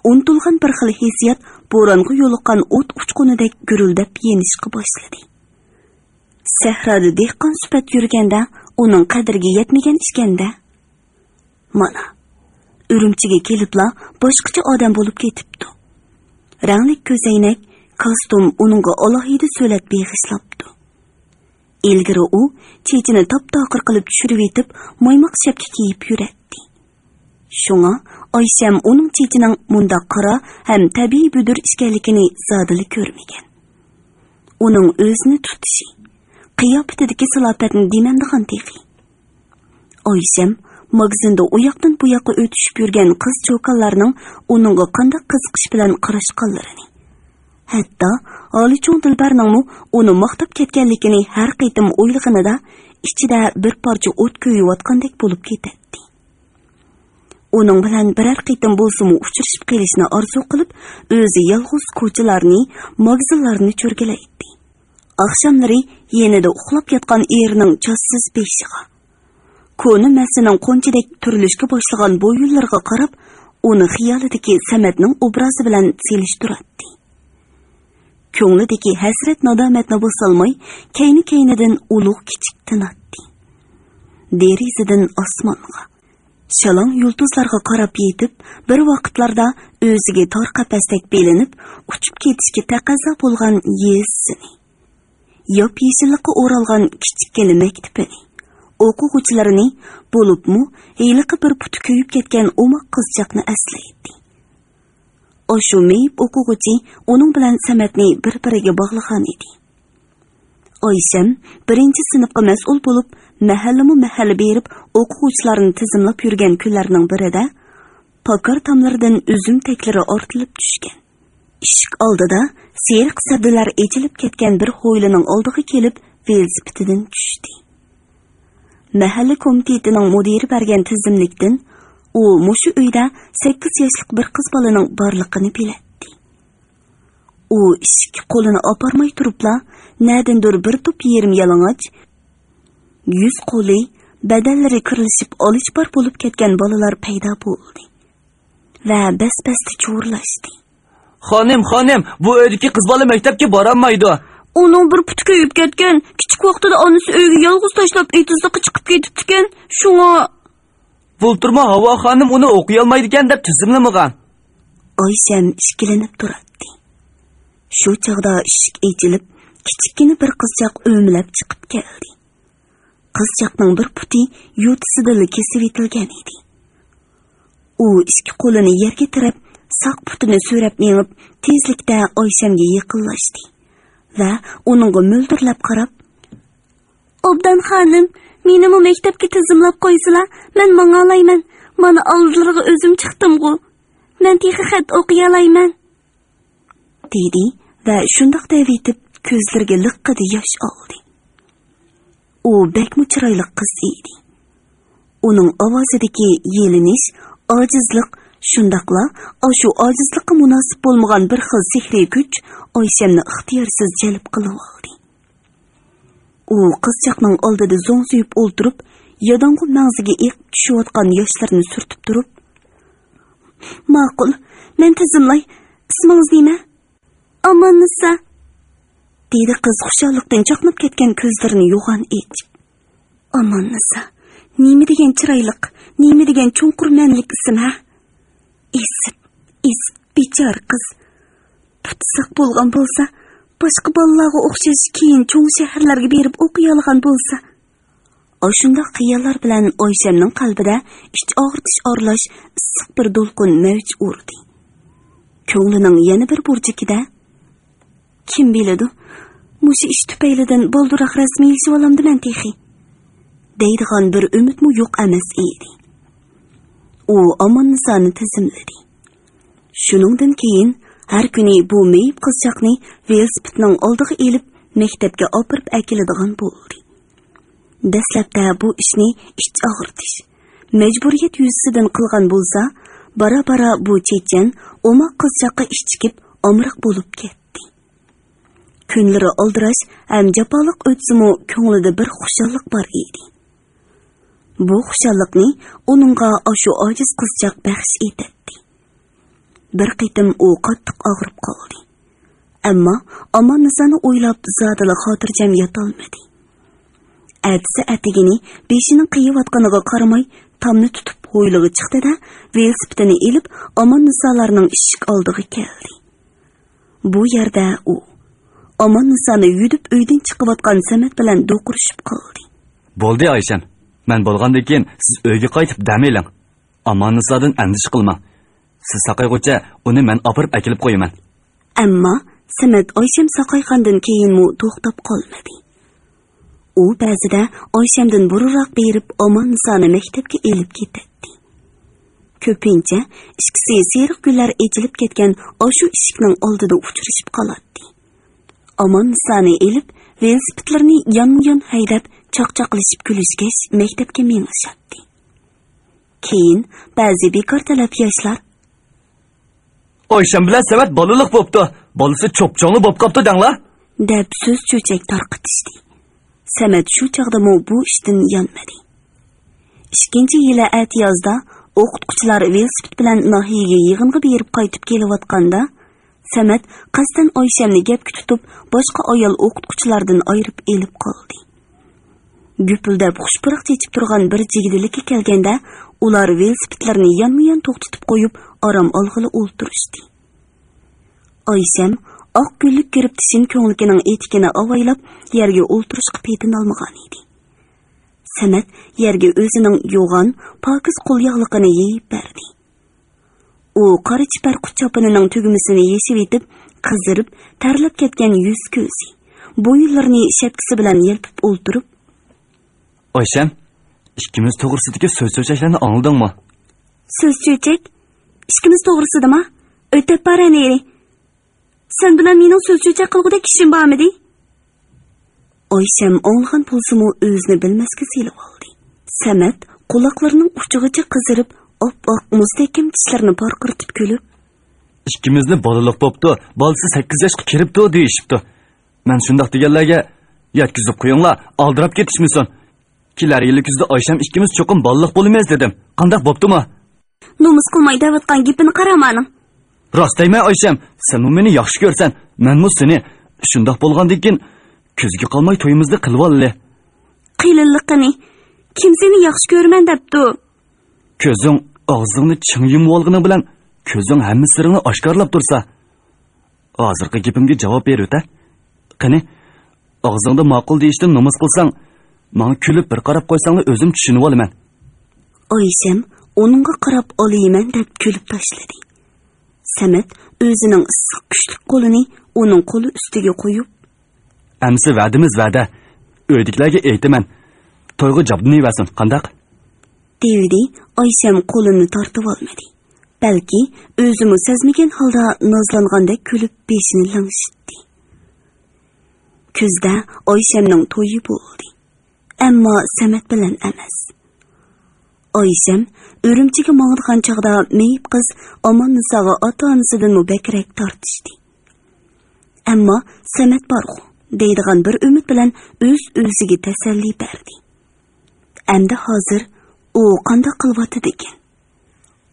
ئۇنتۇلغان بىر خىل ھېسسىيات بورانغا يولۇققان ئوت ئۇچقۇنىدەك گۈرۈلدەپ يېنىشقا باشلىدى. سەھرادا دېھقان سۈپەت يۈرگەندە، ئۇنىڭ قەدرىگە يەتمىگەن ئىكەندە. مانا، ئۈرۈمچىگە كېلىپلا باشقىچە ئادەم بولۇپ كېتىپتۇ. رەڭلىك كۆزەينەك، كاستۇم ئۇنىڭغا ئالاھىدە سۆلەت بېغىشلاپتۇ. ئىلگىرى ئۇ چېچىنى تاپتاقىر قىلىپ چۈشۈرۈۋېتىپ، مايماق شەپكە كىيىپ يۈرەتتى. شۇڭا ئايشەم ئۇنىڭ چېچىنىڭ مۇنداق قارا ھەم تەبىئىي بۈدۈر ئىكەنلىكىنى زادىلا كۆرمىگەن. ئۇنىڭ ئۆزىنى تۇتۇشى، قىياپىتىدىكى سالاپەتنى دېمەمدىغان تېخى. ئايشەم ماگىزىندا ئۇ ياقتىن بۇ ياققا ئۆتۈشۈپ يۈرگەن قىز چوكانلارنىڭ ئۇنىڭغا قانداق قىزىقىش بىلەن قاراشقانلىرىنى، ھەتتا ھالى چوڭ دىلبەرنىڭمۇ ئۇنى ماختاپ كەتكەنلىكىنى ھەر قېتىم ئويلىغىنىدا ئىچىدە بىر پارچە ئوت كۆيۈۋاتقاندەك بولۇپ كېتەتتى. ئۇنىڭ بىلەن بىرەر قېتىم بولسىمۇ ئۇچرىشىپ قېلىشنى ئارزۇ قىلىپ، ئۆزى يالغۇز كوچىلارنى، ماگىزىنلارنى چۆرگىلەيتتى. ئاخشاملىرى يېنىدا ئۇخلاپ ياتقان ئېرىنىڭ چاچسىز بېشىغا، كونا مەسىنىڭ قونچىدەك تۈرۈلۈشكە باشلىغان بويۇنلىرىغا قاراپ، ئۇنى خىيالىدىكى سەمەتنىڭ ئوبرازى بىلەن سېلىشتۇراتتى. كۆڭلىدىكى ھەسرەت-نادامەتنى باسالماي، كەينى-كەينىدىن ئۇلۇغ-كىچىك تىناتتى. دېرىزىدىن ئاسمانغا، شالاڭ يۇلتۇزلارغا قاراپ يېتىپ، بىر ۋاقىتلاردا ئۆزىگە تار قەپەستەك بىلىنىپ، ئۇچۇپ كېتىشكە تەقەززا بولغان يېزىسىنى، ياپيېشىللىققا ئورالغان كىچىككىنە مەكتىپىنى، ئوقۇغۇچىلىرىنى، بولۇپمۇ ھېلىقى بىر پۇتى كۆيۈپ كەتكەن ئوماق قىزچاقنى ئەسلەيتتى. ئاشۇ مېيىپ ئوقۇغۇچى ئۇنىڭ بىلەن سەمەتنى بىر-بىرىگە باغلىغان ئىدى. ئايشەم بىرىنچى سىنىپقا مەسئۇل بولۇپ، مەھەللىمۇ مەھەللە بېرىپ، ئوقۇغۇچىلارنى تىزىملاپ يۈرگەن كۈنلەرنىڭ بىرىدە، پاكار تاملىرىدىن ئۈزۈم تەكلىرى ئارتىلىپ چۈشكەن. ئىشىك ئالدىدا سېرىق سەددىلەر ئېچىلىپ كەتكەن بىر ھويلىنىڭ ئالدىغا كېلىپ، ۋېلىسىپىتىدىن چۈشتى. مەھەللە كومىتېتىنىڭ مۇدىرى بەرگەن تىزىملىكتىن ئۇ مۇشۇ ئۆيدە سەككىز ياشلىق بىر قىز بالىنىڭ بارلىقىنى بىلەتتى. ئۇ ئىشىككە قولىنى ئاپارماي تۇرۇپلا، نەدىندۇر بىر توپ يېرىم يالىڭاچ، يۈز-قولى، بەدەنلىرى كىرلىشىپ ئالىشپار بولۇپ كەتكەن بالىلار پەيدا بولدى ۋە بەس-بەستە چۇۋۇرلاشتى. خانىم، خانىم، بۇ ئۆيدىكى قىز بالا مەكتەپكە بارالمايدۇ. ئۇنىڭ بىر پۇتى كۆيۈپ كەتكەن. كىچىك ۋاقتىدا ئانىسى ئۆيگە يالغۇز تاشلاپ، ئېتىزلىققا چىقىپ كېتىپتىكەن. شۇڭا. بۇلتۇرمۇ ھاۋا خانىم ئۇنى ئوقۇيالمايدىكەن دەپ تىزىملىمىغان. ئايشەم ئىككىلىنىپ تۇراتتى. شۇ چاغدا ئىشىك ئېچىلىپ، كىچىككىنە بىر قىزچاق ئۆمىلەپ چىقىپ كەلدى. قىزچاقنىڭ بىر پۇتى يوتىسىدىلا كېسىۋېتىلگەن ئىدى. ئۇ ئىككى قولىنى يەرگە تىرەپ، ساق پۇتىنى سۆرەپ مېڭىپ، تېزلىكتە ئايشەمگە يېقىنلاشتى ۋە ئۇنىڭغا مۆلدۈرلەپ قاراپ، «ئوبدان خانىم، مېنىمۇ مەكتەپكە تىزىملاپ قويسىلا، مەن ماڭالايمەن. مانا ئالدىلىرىغا ئۆزۈم چىقتىمغۇ. مەن تېخى خەت ئوقۇيالايمەن.» دېدى ۋە شۇنداق دەۋېتىپ، كۆزلىرىگە لىققىدە ياش ئالدى. ئۇ بەكمۇ چىرايلىق قىز ئىدى. ئۇنىڭ ئاۋازىدىكى يېلىنىش، ئاجىزلىق، شۇنداقلا ئاشۇ ئاجىزلىققا مۇناسىپ بولمىغان بىر خىل سېھرىي كۈچ ئايشەمنى ئىختىيارسىز جەلپ قىلىۋالدى. ئۇ قىزچاقنىڭ ئالدىدا زوڭزىيىپ ئولتۇرۇپ، ياداڭغۇ مەڭزىگە ئېقىپ چۈشۈۋاتقان ياشلىرىنى سۈرتۈپ تۇرۇپ، «ماقۇل، مەن تىزىملاي. ئىسمىڭىز نېمە؟ ئاماننىسا، دېدى قىز خۇشاللىقتىن چاقناپ كەتكەن كۆزلىرىنى يوغان ئېچىپ. ئاماننىسا، نېمە دېگەن چىرايلىق، نېمە دېگەن چوڭقۇر مەنىلىك ئىسىم ھە؟ ئېزىت، ئېزىت، بىچارە قىز. پۇتى ساق بولغان بولسا، باشقا بالىلارغا ئوخشاش كېيىن چوڭ شەھەرلەرگە بېرىپ ئوقۇيالىغان بولسا. ئاشۇنداق خىياللار بىلەن ئايشەمنىڭ قەلبىدە ئىچ ئاغرىتىش ئارىلاش ئىسسىق بىر دولقۇن مەۋج ئۇردى. كۆڭلىنىڭ يەنە بىر بۇرجىكىدە، «كىم بىلىدۇ، مۇشۇ ئىش تۈپەيلىدىن بالدۇرراق رەسمىيلىشىۋالامدىمەن تېخى» دەيدىغان بىر ئۈمىدمۇ يوق ئەمەس ئىدى. ئۇ ئاماننىسانى تىزىملىدى. شۇنىڭدىن كېيىن ھەر كۈنى بۇ مېيىپ قىزچاقنى ۋېلىسىپىتنىڭ ئالدىغا ئېلىپ، مەكتەپكە ئاپىرىپ ئەكېلىدىغان بولدى. دەسلەپتە بۇ ئىشنى ئىچ ئاغرىتىش، مەجبۇرىيەت يۈزىسىدىن قىلغان بولسا، بارا-بارا بۇ چېچەن، ئوماق قىزچاققا ئىچ چېكىپ، ئامراق بولۇپ كەتتى. كۈنلىرى ئالدىراش ھەم جاپالىق ئۆتسىمۇ، كۆڭلىدە بىر خۇشاللىق بار ئىدى. بۇ خۇشاللىقنى ئۇنىڭغا ئاشۇ ئاجىز قىزچاق بەخش ئېتەتتى. بىر قېتىم ئۇ قاتتىق ئاغرىپ قالدى. ئەمما ئاماننىسانى ئويلاپ زادىلا خاتىرجەم ياتالمىدى. ئەتىسى ئەتىگىنى بېشىنىڭ قېيىۋاتقىنىغا قارىماي، تامنى تۇتۇپ ھويلىغا چىقتى-دە، ۋېلىسىپىتىنى ئېلىپ، ئاماننىسالارنىڭ ئىشىك ئالدىغا كەلدى. بۇ يەردە ئۇ ئاماننىسانى يۈدۈپ ئۆيدىن چىقىۋاتقان سەمەت بىلەن دوقۇرۇشۇپ قالدى. بولدى ئايشەم، مەن بولغاندىن كېيىن سىز ئۆيگە قايتىپ دەم ئېلىڭ. ئاماننىسادىن ئەندىشە قىلماڭ. سىز ساقايغۇچە ئۇنى مەن ئاپىرىپ ئەكېلىپ قويىمەن. ئەمما سەمەت ئايشەم ساقايغاندىن كېيىنمۇ توختاپ قالمىدى. ئۇ بەزىدە ئايشەمدىن بۇرۇنراق بېرىپ ئاماننىسانى مەكتەپكە ئېلىپ كېتەتتى. كۆپىنچە ئىككىسى سېرىق گۈللەر ئېچىلىپ كەتكەن ئاشۇ ئىشىكنىڭ ئالدىدا ئۇچرىشىپ قالاتتى. ئاماننىسانى ئېلىپ، ۋېلىسىپىتلىرىنى يانمۇيان ھەيدەپ، چاقچاقلىشىپ كۈلۈشكەچ مەكتەپكە مېڭىشاتتى. كېيىن بەزى بىكار تەلەپ ياشلار، ئايشەم بىلەن سەمەت بالىلىق بوپتۇ، بالىسى چوپچوڭلا بوپ قاپتۇ دەڭلار، دەپ سۆز چۆچەك تارقىتىشتى. سەمەت شۇ چاغدىمۇ بۇ ئىشتىن يانمىدى. ئىككىنچى يىلى ئەتىيازدا ئوقۇتقۇچىلار ۋېلىسىپىت بىلەن ناھىيەگە يىغىنغا بېرىپ قايتىپ كېلىۋاتقاندا، سەمەت قەستەن ئايشەمنى گەپكە تۇتۇپ، باشقا ئايال ئوقۇتقۇچىلاردىن ئايرىپ ئېلىپ قالدى. گۈپۈلدەپ خۇش پۇراق چېچىپ تۇرغان بىر جىگدىلىككە كەلگەندە، ئۇلار ۋېلىسىپىتلىرىنى يانمۇيان توختىتىپ قويۇپ، ئارام ئالغىلى ئولتۇرۇشتى. ئايشەم ئاق گۈللۈك گىرىپتە شىن كۆڭلىكىنىڭ ئېتىكىنى ئاۋايلاپ، يەرگە ئولتۇرۇشقا پېتىنالمىغان ئىدى. سەمەت يەرگە ئۆزىنىڭ يوغان، پاكىز قول ياغلىقىنى يېيىپ بەردى. ئۇ قارا چىپەر قۇت چاپىنىنىڭ تۈگمىسىنى يېشىۋېتىپ، قىزىرىپ، تەرلەپ كەتكەن يۈز-كۆزى، بويۇنلىرىنى شەپكىسى بىلەن يەلپۈپ ئولتۇرۇپ، ئايشەم، ئىككىمىز توغرىسىدىكى سۆز چۆچەكلەرنى ئاڭلىدىڭمۇ؟ سۆز چۆچەك؟ ئىككىمىز توغرىسىدىما؟ ئۆتەپ بار ئەنىرى. سەن بىلەن مېنىڭ سۆز چۆچەك قىلغۇدەك ئىشىم بارمىدى؟ ئايشەم ئاڭلىغان بولسىمۇ، ئۆزىنى بىلمەسكە سېلىۋالدى. سەمەت قۇلاقلىرىنىڭ ئۇچىغىچە قىزىرىپ، ئاپئاق مۇزدەك چىشلىرىنى پارقىرىتىپ كۈلۈپ، ئىككىمىزنى بالىلىق بوپتۇ، بالىسى سەككىز ياشقا كىرىپتۇ دېيىشىپتۇ. مەن شۇنداق دېگەنلەرگە، يەتكۈزۈپ قويۇڭلار، ئالدىراپ كېتىشمىسۇن. كېلەر يىلى كۈزدە ئايشەم ئىككىمىز چوقۇم بالىلىق بولىمىز دېدىم. قانداق بوپتۇما؟ نومۇس قىلماي دەۋاتقان گېپىنى قارا مانىڭ. راست دەيمەن ئايشەم، سەنمۇ مېنى ياخشى كۆرسەن، مەنمۇ سېنى. شۇنداق بولغاندىن كېيىن كۈزگە قالماي تويىمىزنى قىلىۋالىلى. قېلىنلىقىنى، كىم سېنى ياخشى كۆرىمەن دەپتۇ؟ كۆزۈڭ، ئاغزىڭنى چىڭ يۇمۇۋالغىنىڭ بىلەن كۆزۈڭ ھەممە سىرىڭنى ئاشكارىلاپ تۇرسا. ھازىرقى گېپىمگە جاۋاب بېرىۋېتە. قېنى، ئاغزىڭدا ماقۇل دېيىشتىن نومۇس قىلساڭ، ماڭا كۈلۈپ بىر قاراپ قويساڭلا ئۆزۈم چۈشىنىۋالىمەن. ئايشەم ئۇنىڭغا قاراپ ئالىيمەن دەپ كۈلۈپ تاشلىدى. سەمەت ئۆزىنىڭ ئىسسىق كۈچلۈك قولىنى ئۇنىڭ قولى ئۈستىگە قويۇپ، ئەمسە ۋەدىمىز ۋەدە. ئۆيدىكىلەرگە ئېيتىمەن. تويغا جابدۇنىۋەرسۇن، قانداق؟ دېۋىدى. ئايشەم قولىنى تارتىۋالمىدى. بەلكى ئۆزىمۇ سەزمىگەن ھالدا نازلانغاندەك كۈلۈپ بېشىنى لىڭشىتتى. كۈزدە ئايشەمنىڭ تويى بولدى. ئەمما سەمەت بىلەن ئەمەس. ئايشەم ئۈرۈمچىگە ماڭىدىغان چاغدا مېيىپ قىز ئاماننىساغا ئاتا-ئانىسىدىنمۇ بەكرەك تارتىشتى. ئەمما سەمەت بارغۇ دەيدىغان بىر ئۈمىد بىلەن ئۆز-ئۆزىگە تەسەللى بەردى. ئەمدى ھازىر ئۇ قانداق قىلىۋاتىدىكىن؟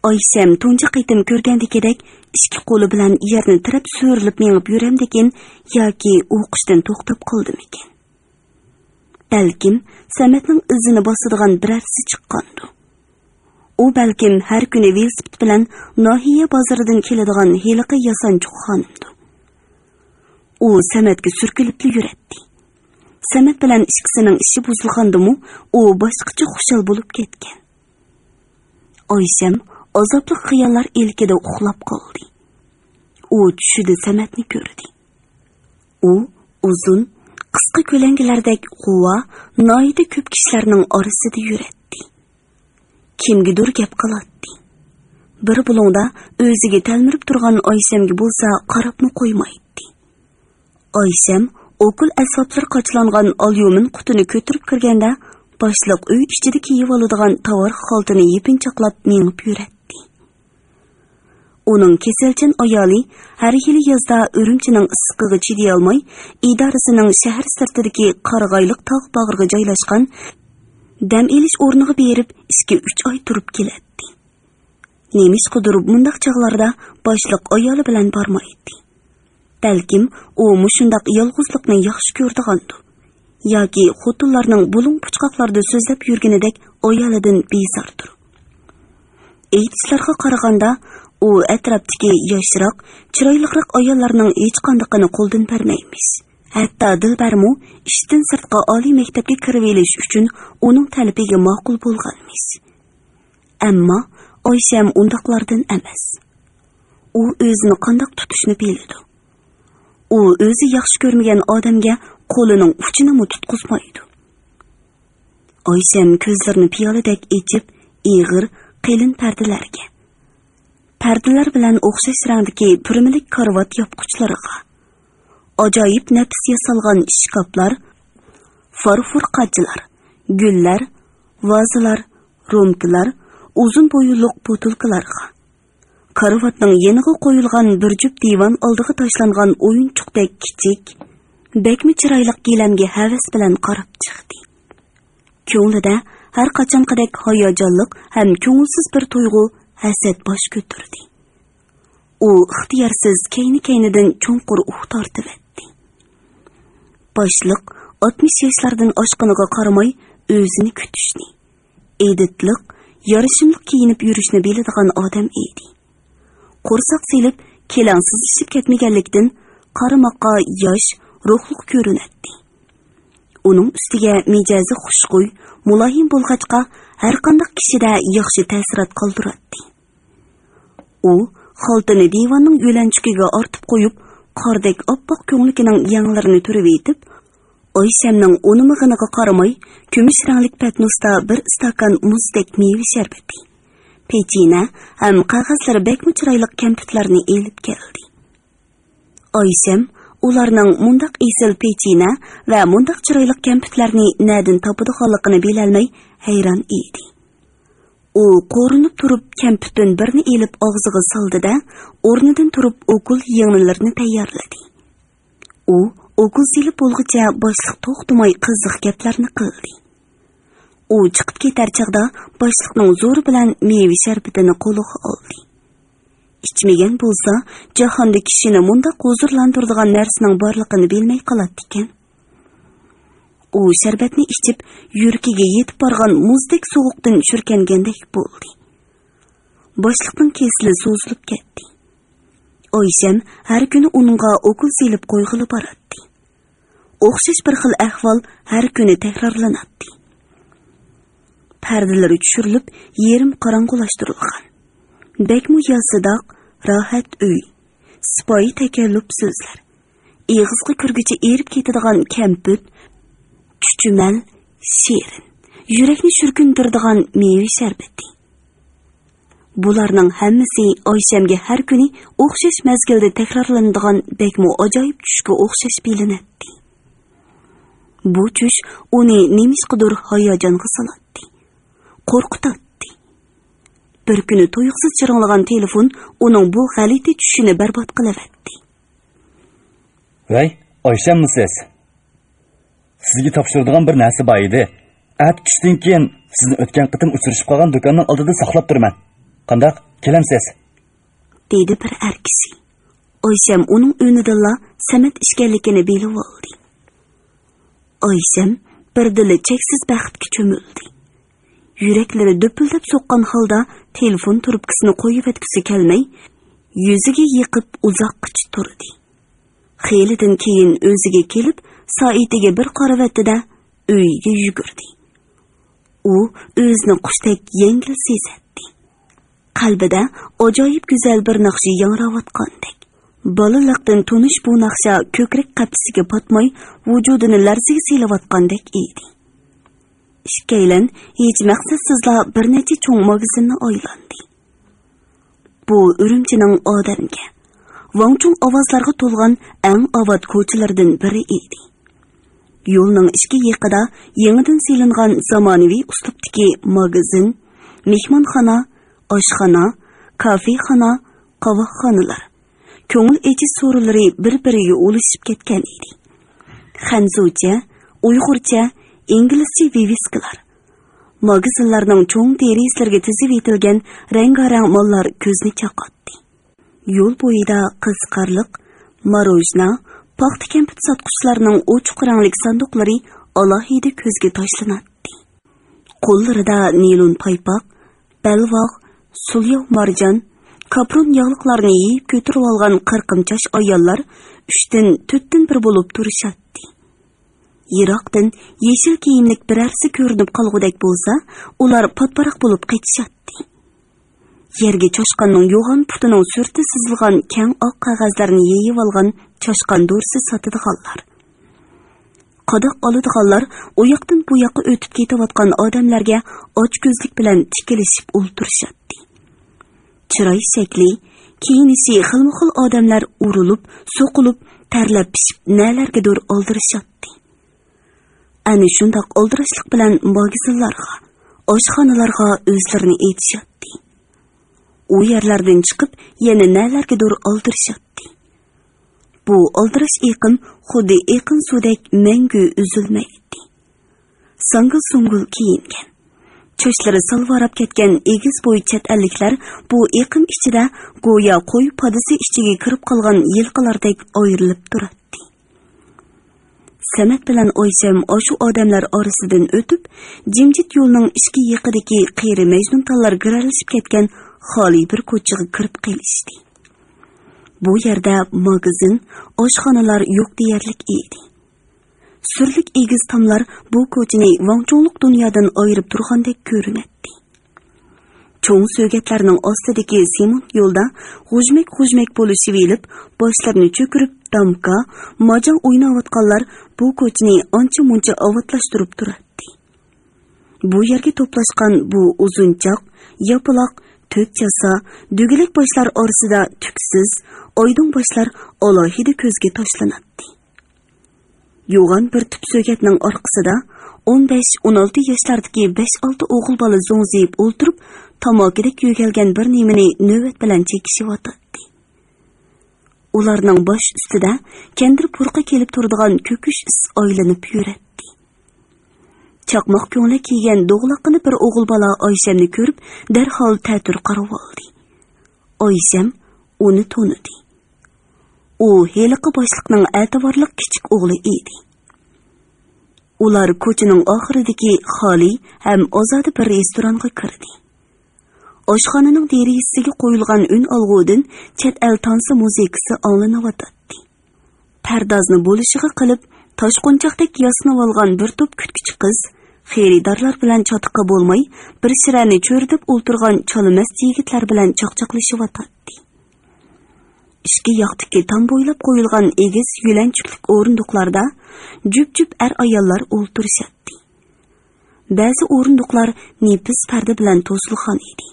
ئايشەم تۇنجى قېتىم كۆرگەندىكىدەك ئىككى قولى بىلەن يەرنى تىرەپ سۆرىلىپ مېڭىپ يۈرەمدىكىن ياكى ئوقۇشتىن توختاپ قالدىمىكىن؟ بەلكىم سەمەتنىڭ ئىزىنى باسىدىغان بىرەرسى چىققاندۇ. ئۇ بەلكىم ھەر كۈنى ۋېلىسىپىت بىلەن ناھىيە بازىرىدىن كېلىدىغان ھېلىقى ياسانچۇق خانىمدۇ. ئۇ سەمەتكە سۈركىلىپلا يۈرەتتى. سەمەت بىلەن ئىككىسىنىڭ ئىشى بۇزۇلغاندىمۇ، ئۇ باشقىچە خۇشال بولۇپ كەتكەن. ئايشەم ئازابلىق خىياللار ئىلكىدە ئۇخلاپ قالدى. ئۇ چۈشىدە سەمەتنى كۆردى. ئۇ ئۇزۇن، قىسقا كۆلەڭگىلەردەك غۇۋا، ناھايىتى كۆپ كىشىلەرنىڭ ئارىسىدا يۈرەتتى. كىمگىدۇر گەپ قىلاتتى. بىر بۇلۇڭدا ئۆزىگە تەلمۈرۈپ تۇرغان ئايشەمگە بولسا قاراپمۇ قويمايتتى. ئايشەم ئوكۇل ئەسۋابلىرى قاچىلانغان ئاليۇمىن قۇتىنى كۆتۈرۈپ كىرگەندە، باشلىق ئۆي ئىچىدە كىيىۋالىدىغان تاۋار خالتىنى يېپىنچاقلاپ مېڭىپ يۈرەتتى. ئۇنىڭ كېسەلچان ئايالى ھەر يىلى يازدا ئۈرۈمچىنىڭ ئىسسىقىغا چىدىيالماي، ئىدارىسىنىڭ شەھەر سىرتىدىكى قارىغايلىق تاغ باغرىغا جايلاشقان دەم ئېلىش ئورنىغا بېرىپ، ئىككى-ئۈچ ئاي تۇرۇپ كېلەتتى. نېمىشقىدۇر مۇنداق چاغلاردا باشلىق ئايالى بىلەن بارمايتتى. بەلكىم ئۇ مۇشۇنداق يالغۇزلۇقنى ياخشى كۆرىدىغاندۇ. ياكى خوتۇنلارنىڭ بۇلۇڭ-پۇچقاقلاردا سۆزلەپ يۈرگىنىدەك ئايالىدىن بىزاردۇر. ئېيتىشلارغا قارىغاندا، ئۇ ئەتراپتىكى ياشراق، چىرايلىقراق ئاياللارنىڭ ھېچقاندىقىنى قولدىن بەرمەيمىش. ھەتتا دىلبەرمۇ ئىشتىن سىرتقا ئالىي مەكتەپكە كىرىۋېلىش ئۈچۈن ئۇنىڭ تەلىپىگە ماقۇل بولغانمىش. ئەمما ئايشەم ئۇنداقلاردىن ئەمەس. ئۇ ئۆزىنى قانداق تۇتۇشنى بىلىدۇ. ئۇ ئۆزى ياخشى كۆرمىگەن ئادەمگە قولىنىڭ ئۇچىنىمۇ تۇتقۇزمايدۇ. ئايشەم كۆزلىرىنى پىيالىدەك ئېچىپ، ئېغىر، قېلىن پەردىلەرگە، پەردىلەر بىلەن ئوخشاش رەڭدىكى پۈرمىلىك كارىۋات ياپقۇچلىرىغا، ئاجايىپ نەپىس ياسالغان ئىشكاپلار، فارفور قاچىلار، گۈللەر، ۋازىلار، رومكىلار، ئۇزۇن بويۇنلۇق بوتۇلكىلارغا، كارىۋاتنىڭ يېنىغا قويۇلغان بىر جۈپ دىۋان ئالدىغا تاشلانغان ئويۇنچۇقتەك كىچىك، بەكمۇ چىرايلىق گىلەمگە ھەۋەس بىلەن قاراپ چىقتى. كۆڭلىدە ھەر قاچانقىدەك ھاياجانلىق ھەم كۆڭۈلسىز بىر تۇيغۇ، ھەسەت باش كۆتۈردى. ئۇ ئىختىيارسىز كەينى-كەينىدىن چوڭقۇر ئۇھ تارتىۋەتتى. باشلىق ئاتمىش ياشلاردىن ئاشقىنىغا قارىماي، ئۆزىنى كۈتۈشنى، ئېدىتلىق، يارىشىملىق كىيىنىپ يۈرۈشنى بىلىدىغان ئادەم ئىدى. قورساق سېلىپ، كېلەڭسىز ئىششىپ كەتمىگەنلىكتىن، قارىماققا ياش، روھلۇق كۆرۈنەتتى. ئۇنىڭ ئۈستىگە مىجەزى خۇشخۇي، مۇلايىم بولغاچقا، ھەرقانداق كىشىدە ياخشى تەسىرات قالدۇراتتى. ئۇ خالتىنى دىۋاننىڭ يۆلەنچۈكىگە ئارتىپ قويۇپ، قاردەك ئاپئاق كۆڭلىكىنىڭ يەڭلىرىنى تۈرۈۋېتىپ، ئايشەمنىڭ ئۇنىمىغىنىغا قارىماي، كۈمۈش رەڭلىك پەتنۇستا بىر ئىستاكان مۇزدەك مېۋە شەربىتى، پېچىنە ھەم قەغەزلىرى بەكمۇ چىرايلىق كەمپۈتلەرنى ئېلىپ كەلدى. ئايشەم ئۇلارنىڭ مۇنداق ئېسىل پېچىنە ۋە مۇنداق چىرايلىق كەمپۈتلەرنى نەدىن تاپىدىغانلىقىنى بىلەلمەي ھەيران ئىدى. ئۇ قورۇنۇپ تۇرۇپ كەمپۈتتىن بىرنى ئېلىپ ئاغزىغا سالدى-دە، ئورنىدىن تۇرۇپ ئوكۇل يىڭنىلىرىنى تەييارلىدى. ئۇ ئوكۇل سېلىپ بولغۇچە باشلىق توختىماي قىزىق گەپلەرنى قىلدى. ئۇ چىقىپ كېتەر چاغدا باشلىقنىڭ زورى بىلەن مېۋە شەربىتىنى قولىغا ئالدى. ئىچمىگەن بولسا، جاھاندا كىشىنى مۇنداق ھۇزۇرلاندۇرىدىغان نەرسىنىڭ بارلىقىنى بىلمەي قالاتتىكەن. ئۇ شەربەتنى ئىچىپ، يۈرىكىگە يېتىپ بارغان مۇزدەك سوغۇقتىن شۈركەنگەندەك بولدى. باشلىقنىڭ كېسىلى سوزۇلۇپ كەتتى. ئايشەم ھەر كۈنى ئۇنىڭغا ئوكۇل سېلىپ قويغىلى باراتتى. ئوخشاش بىر خىل ئەھۋال ھەر كۈنى تەكرارلىناتتى. پەردىلىرى چۈشۈرۈلۈپ، يېرىم قاراڭغۇلاشتۇرۇلغان. بەكمۇ ياسىداق، راھەت ئۆي، سىپايى تەكەللۇپ سۆزلەر، ئېغىزغا كىرگۈچە ئېرىپ كېتىدىغان كەمپۈت، چۈچۈمەل، شېرىن، يۈرەكنى شۈركۈندۈرىدىغان مېۋە شەربىتى. بۇلارنىڭ ھەممىسى ئايشەمگە ھەر كۈنى ئوخشاش مەزگىلدە تەكرارلىنىدىغان بەكمۇ ئاجايىپ چۈشكە ئوخشاش بىلىنەتتى. بۇ چۈش ئۇنى نېمىشقىدۇر ھاياجانغا سالاتتى، قورقۇتاتتى. بىر كۈنى تۇيۇقسىز جىرىڭلىغان تېلېفون ئۇنىڭ بۇ غەلىتە چۈشىنى بەربات قىلىۋەتتى. ۋەي، ئايشەممۇ سىز؟ سىزگە تاپشۇرىدىغان بىر نەرسە بار ئىدى. ئەتە چۈشتىن كېيىن سىزنى ئۆتكەن قېتىم ئۇچرىشىپ قالغان دۇكاننىڭ ئالدىدا ساقلاپ تۇرىمەن. قانداق، كېلەمسىز؟ دېدى بىر ئەر كىشى. ئايشەم ئۇنىڭ ئۈنىدىنلا سەمەت ئىكەنلىكىنى بىلىۋالدى. ئايشەم بىردىنلا چەكسىز بەختكە چۆمۈلدى. يۈرەكلىرى دۈپۈلدەپ سوققان ھالدا تېلېفون تۇرۇپكىسىنى قويۇۋەتكۈسى كەلمەي، يۈزىگە يېقىپ ئۇزاققىچە تۇردى. خېلىدىن كېيىن ئۆزىگە كېلىپ، سائىتىگە بىر قارىۋەتتى-دە، ئۆيىگە يۈگۈردى. ئۇ ئۆزىنى قۇشتەك يەڭگىل سېزەتتى. قەلبىدە ئاجايىپ گۈزەل بىر ناخشا ياڭراۋاتقاندەك. بالىلىقتىن تونۇش بۇ ناخشا كۆكرەك قەپىسىگە پاتماي، ۋۇجۇدىنى لەرزىگە سېلىۋاتقاندەك ئىدى. ئىككىيلەن ھېچ مەقسەتسىزلا بىر نەچچە چوڭ ماگىزىننى ئايلاندى. بۇ ئۈرۈمچىنىڭ ئادەمگە، ۋاڭچۇڭ ئاۋازلارغا تولغان ئەڭ ئاۋات كوچىلىرىدىن بىرى ئىدى. يولنىڭ ئىككى يېقىدا يېڭىدىن سېلىنغان زامانىۋى ئۇسلۇبتىكى ماگىزىن، مېھمانخانا، ئاشخانا، كافېخانا، قاۋاقخانىلار، كۆڭۈل ئېچىش سورۇنلىرى بىر-بىرىگە ئۇلىشىپ كەتكەن ئىدى. خەنزۇچە، ئۇيغۇرچە، ئىنگلىزچە ۋىۋىسكىلار، ماگىزىنلارنىڭ چوڭ دېرىزىلىرىگە تىزىۋېتىلگەن رەڭگارەڭ ماللار كۆزنى چاقاتتى. يول بويىدا قىزىقارلىق، ماروژنا، پاختا كەمپۈت ساتقۇچىلارنىڭ ئوچۇق رەڭلىك ساندۇقلىرى ئالاھىدە كۆزگە تاشلىناتتى. قوللىرىدا نىلون پايپاق، بەلباغ، سۇلياۋ مارجان، كاپرون ياغلىقلارنى يېيىپ كۆتۈرۈۋالغان قىرقىمچاش ئاياللار ئۈچتىن تۆتتىن بىر بولۇپ تۇرۇشاتتى. يىراقتىن يېشىل كىيىملىك بىرەرسى كۆرۈنۈپ قالغۇدەك بولسا، ئۇلار پاتپاراق بولۇپ قېچىشاتتى. يەرگە چاشقاننىڭ يوغان پۇتىنىڭ سۈرىتى سىزىلغان كەڭ ئاق قەغەزلەرنى يېيىۋالغان چاشقان دورىسى ساتىدىغانلار، قاداق ئالىدىغانلار ئۇ ياقتىن بۇ ياققا ئۆتۈپ كېتىۋاتقان ئادەملەرگە ئاچكۆزلۈك بىلەن تىكىلىشىپ ئولتۇرۇشاتتى. چىراي شەكلى، كىيىنىشى خىلمۇخىل ئادەملەر ئۇرۇلۇپ، سوقۇلۇپ، تەرلەپ پىشىپ نەلەرگىدۇر ئالدىرىشاتتى. ئەنە شۇنداق ئالدىراشلىق بىلەن ماگىزىنلارغا، ئاشخانىلارغا ئۆزلىرىنى ئېتىشاتتى. ئۇ يەرلەردىن چىقىپ، يەنە نەلەرگىدۇر ئالدىرىشاتتى. بۇ ئالدىراش ئېقىم خۇددى ئېقىن سۇدەك مەڭگۈ ئۈزۈلمەيتتى. ساڭگىل-سۇڭگىل كىيىنگەن، چاچلىرى سالۋاراپ كەتكەن ئېگىز بويى چەت ئەللىكلەر بۇ ئېقىم ئىچىدە گويا قوي پادىسى ئىچىگە كىرىپ قالغان يىلقىلاردەك ئايرىلىپ تۇراتتى. سەمەت بىلەن ئايشەم ئاشۇ ئادەملەر ئارىسىدىن ئۆتۈپ، جىمجىت يولنىڭ ئىچكى يېقىدىكى قېرى مەجنۇنتاللار گىرەلىشىپ كەتكەن خالىي بىر كوچىغا كىرىپ قېلىشتى. بۇ يەردە ماگىزىن، ئاشخانىلار يوق دېيەرلىك ئىدى. سۈرلۈك ئېگىز تاملار بۇ كوچىنى ۋاڭچۇڭلۇق دۇنيادىن ئايرىپ تۇرغاندەك كۆرۈنەتتى. چوڭ سۆگەتلەرنىڭ ئاستىدىكى سېمونت يولدا غۇژمەك-غۇژمەك بولۇشۇۋېلىپ، باشلىرىنى چۆكۈرۈپ، دامكا، ماجاڭ ئويناۋاتقانلار بۇ كوچىنى ئانچە-مۇنچە ئاۋاتلاشتۇرۇپ تۇراتتى. بۇ يەرگە توپلاشقان بۇ ئۇزۇنچاق، ياپىلاق، تۆت چاسا، دۆگىلەك باشلار ئارىسىدا تۈكسىز، ئايدىڭ باشلار ئالاھىدە كۆزگە تاشلىناتتى. يوغان بىر تۈپ سۆگەتنىڭ ئارقىسىدا ئون بەش، ئون ئالتە ياشلاردىكى بەش-ئالتە ئوغۇل بالا زوڭزىيىپ ئولتۇرۇپ، تاماكىدەك يۆگەلگەن بىر نېمىنى نۆۋەت بىلەن چېكىشىۋاتاتتى. ئۇلارنىڭ باش ئۈستىدە كەندىر پۇرىقى كېلىپ تۇرىدىغان كۆكۈش ئىس ئايلىنىپ يۈرەتتى. چاقماق كۆڭلەك كىيگەن دوغىلاققىنە بىر ئوغۇل بالا ئايشەمنى كۆرۈپ، دەرھال تەتۈر قارىۋالدى. ئايشەم ئۇنى تونۇدى. ئۇ ھېلىقى باشلىقنىڭ ئەتىۋارلىق كىچىك ئوغلى ئىدى. ئۇلار كوچىنىڭ ئاخىرىدىكى خالىي ھەم ئازادە بىر رېستورانغا كىردى. ئاشخانىنىڭ دېرىزىسىگە قويۇلغان ئۈن ئالغۇدىن چەت ئەل تانسا مۇزىكىسى ئاڭلىنىۋاتاتتى. پەردازنى بولۇشىغا قىلىپ، تاشقۇنچاقتەك ياسىنىۋالغان بىر توپ كۈتكۈچى قىز خېرىدارلار بىلەن چاتىقى بولماي، بىر شىرەنى چۆرىدەپ ئولتۇرغان چالىمەست يىگىتلەر بىلەن چاقچاقلىشىۋاتاتتى. ئىككى ياقتىكى تام بويلاپ قويۇلغان ئېگىز يۆلەنچۈكلۈك ئورۇندۇقلاردا جۈپ-جۈپ ئەر-ئاياللار ئولتۇرۇشاتتى. بەزى ئورۇندۇقلار نېپىز پەردە بىلەن توسۇلغان ئىدى.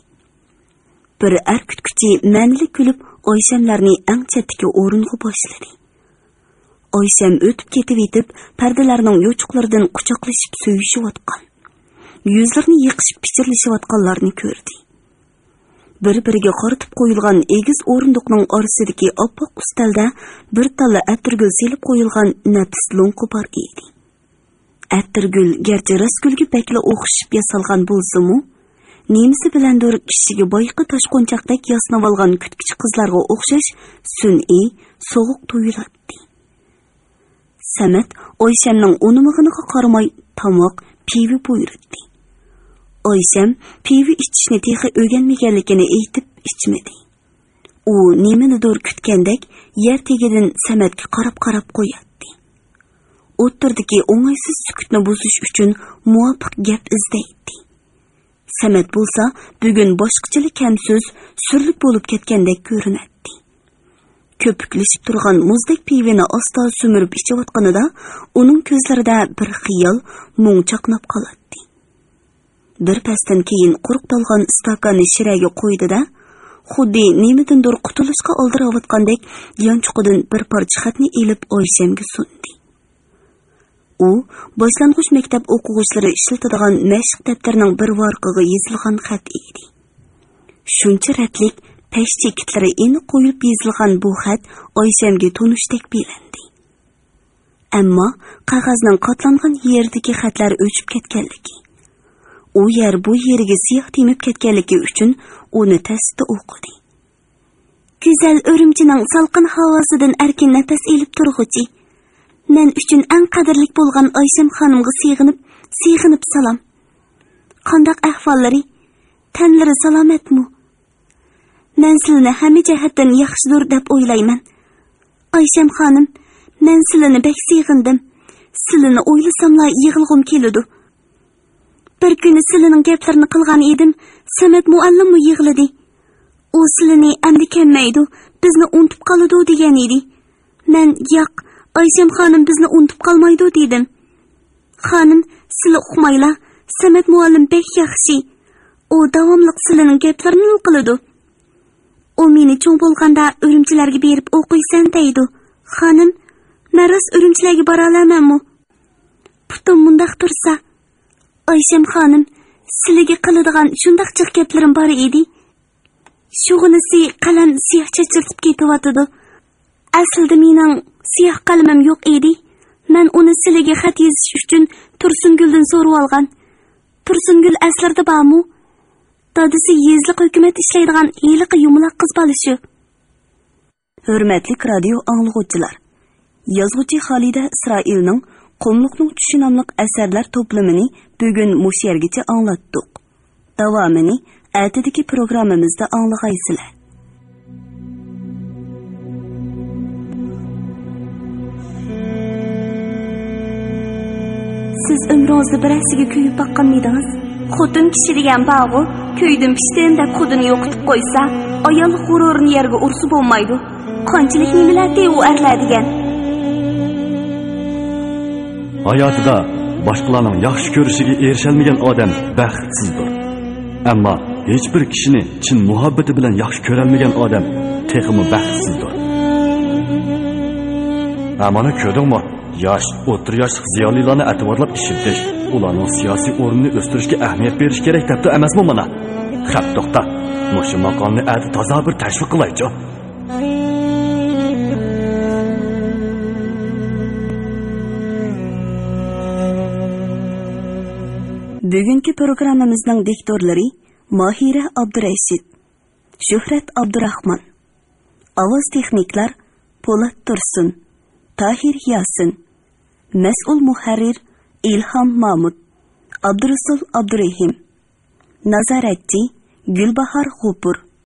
بىر ئەر كۈتكۈچى مەنىلىك كۈلۈپ، ئايشەملەرنى ئەڭ چەتتىكى ئورۇنغا باشلىدى. ئايشەم ئۆتۈپ كېتىۋېتىپ، پەردىلەرنىڭ يوچۇقلىرىدىن قۇچاقلىشىپ سۆيۈشۈۋاتقان، يۈزلىرىنى يېقىشىپ پىچىرلىشىۋاتقانلارنى كۆردى. بىر-بىرىگە قارىتىپ قويۇلغان ئېگىز ئورۇندۇقنىڭ ئارىسىدىكى ئاپئاق ئۈستەلدە بىر تاللا ئەتىرگۈل سېلىپ قويۇلغان نەپىس لوڭقا بار ئىدى. ئەتىرگۈل گەرچە راستگۈلگە بەكلا ئوخشىشىپ ياسالغان بولسىمۇ، نېمىسى بىلەندۇر كىشىگە بايىقى تاشقونچاقتەك ياسىنىۋالغان كۈتكۈچى قىزلارغا ئوخشاش سۈنئىي، سوغۇق تۇيۇلاتتى. سەمەت ئايشەمنىڭ ئۇنىمىغىنىغا قارىماي تاماق، پىۋا بۇيرۇتتى. ئايشەم پىۋا ئىچىشنى تېخى ئۆگەنمىگەنلىكىنى ئېيتىپ ئىچمىدى. ئۇ نېمىنىدۇر كۈتكەندەك يەر تېگىدىن سەمەتكە قاراپ-قاراپ قوياتتى. ئوتتۇرىدىكى ئوڭايسىز سۈكۈتنى بۇزۇش ئۈچۈن مۇۋاپىق گەپ ئىزدەيتتى. سەمەت بولسا بۈگۈن باشقىچىلا كەمسۆز، سۈرلۈك بولۇپ كەتكەندەك كۆرۈنەتتى. كۆپۈكلىشىپ تۇرغان مۇزدەك پىۋىنى ئاستا سۈمۈرۈپ ئىچىۋاتقىنىدا، ئۇنىڭ كۆزلىرىدە بىر خىيال، مۇڭ چاقناپ قالاتتى. بىر پەستىن كېيىن قۇرۇق تالغان ئىستاكاننى شىرەگە قويدى-دە، خۇددى نېمىدىندۇر قۇتۇلۇشقا ئالدىراۋاتقاندەك يانچۇقىدىن بىر پارچە خەتنى ئېلىپ ئايشەمگە سۇندى. ئۇ باشلانغۇچ مەكتەپ ئوقۇغۇچىلىرى ئىشلىتىدىغان مەشىق دەپتىرىنىڭ بىر ۋارىقىغا يېزىلغان خەت ئىدى. شۇنچە رەتلىك پەش چېكىتلىرى ئېنىق قويۇلۇپ يېزىلغان بۇ خەت ئايشەمگە تونۇشتەك بىلىندى. ئەمما قەغەزنىڭ قاتلانغان يېرىدىكى خەتلەر ئۆچۈپ كەتكەنلىكى، ئۇ يەر بۇ يېرىگە سىياھ تېمىپ كەتكەنلىكى ئۈچۈن ئۇنى تەستە ئوقۇدى. گۈزەل ئۈرۈمچىنىڭ سالقىن ھاۋاسىدىن ئەركىن نەپەس ئېلىپ تۇرغۇچى، مەن ئۈچۈن ئەڭ قەدىرلىك بولغان ئايشەم خانىمغا سېغىنىپ، سېغىنىپ سالام. قانداق ئەھۋاللىرى؟ تەنلىرى سالامەتمۇ؟ مەن سىلىنى ھەممە جەھەتتىن ياخشىدۇر دەپ ئويلايمەن. ئايشەم خانىم، مەن سىلىنى بەك سېغىندىم. سىلىنى ئويلىساملا يىغلىغۇم كېلىدۇ. بىر كۈنى سىلىنىڭ گەپلىرىنى قىلغان ئىدىم، سەمەت مۇئەللىممۇ يىغلىدى. ئۇ سىلىنى ئەمدى كەممەيدۇ، بىزنى ئۇنتۇپ قالىدۇ دېگەن ئىدى. مەن، ياق، ئايشەم خانىم بىزنى ئۇنتۇپ قالمايدۇ دېدىم. خانىم، سىلى ئۇقمايلا، سەمەت مۇئەللىم بەك ياخشى. ئۇ داۋاملىق سىلىنىڭ گەپلىرىنىلا قىلىدۇ. ئۇ مېنى چوڭ بولغاندا ئۈرۈمچىلەرگە بېرىپ ئوقۇيسەن دەيدۇ. خانىم، مەن راست ئۈرۈمچىلەرگە بارالامەنمۇ؟ پۇتۇم مۇنداق تۇرسا. ئايشەم خانىم، سىلىگە قىلىدىغان شۇنداق جىق گەپلىرىم بار ئىدى. شۇغىنىسى قەلەم سىياھ چېچىلتىپ كېتىۋاتىدۇ. ئەسلىدە مېنىڭ سىياھ قەلىمىم يوق ئىدى. مەن ئۇنى سىلىگە خەت يېزىش ئۈچۈن تۇرسۇنگۈلدىن سورىۋالغان. تۇرسۇنگۈل ئەسلىدە بارمۇ؟ دادىسى يېزىلىق ھۆكۈمەتتە ئىشلەيدىغان ھېلىقى يۇمىلاق قىز بالا شۇ. ھۆرمەتلىك رادىيو ئاڭلىغۇچىلار! يازغۇچى خالىدە ئىسرائىلنىڭ قۇملۇقنىڭ چۈشى ناملىق ئەسەرلەر توپلىمىنى بۈگۈن مۇشۇ يەرگىچە ئاڭلاتتۇق. داۋامىنى ئەتىدىكى پروگراممىمىزدا ئاڭلىغايسىلەر. سىز ئۆمرىڭىزدە بىرەرسىگە كۆيۈپ باققانمىدىڭىز؟ خوتۇن كىشى دېگەن بارغۇ، كۆيدۈم پىشتىم دەپ خۇدىنى يوقىتىپ قويسا، ئاياللىق غۇرۇرىنى يەرگە ئۇرسا بولمايدۇ. قانچىلىك نېمىلەردى ئۇ ئەرلەر دېگەن. ھاياتىدا باشقىلارنىڭ ياخشى كۆرۈشىگە ئېرىشەلمىگەن ئادەم بەختسىزدۇر. ئەمما ھېچبىر كىشىنى چىن مۇھەببىتى بىلەن ياخشى كۆرەلمىگەن ئادەم تېخىمۇ بەختسىزدۇر. ھە، مانا كۆردۈڭمۇ؟ ياش، ئوتتۇرا ياشلىق زىيالىيلارنى ئەتىۋارلاپ ئىشلىتىش، ئۇلارنىڭ سىياسىي ئورنىنى ئۆستۈرۈشكە ئەھمىيەت بېرىش كېرەك دەپتۇ ئەمەسمۇ مانا؟ خەپ، توختا. مۇشۇ ماقالىنى ئەتە تازا بىر تەشۋىق قىلايچۇ. بۈگۈنكى پروگراممىمىزنىڭ دىكتورلىرى ماھىرە ئابدۇرەشىت، شۆھرەت ئابدۇراخمان. ئاۋاز تېخنىكلار پولات تۇرسۇن، تاھىر ياسىن. مەسئۇل مۇھەررىر ئىلھام مامۇت، ئابدۇرۇسۇل ئابدۇرېھىم. نازارەتچى گۈلباھار غوپۇر.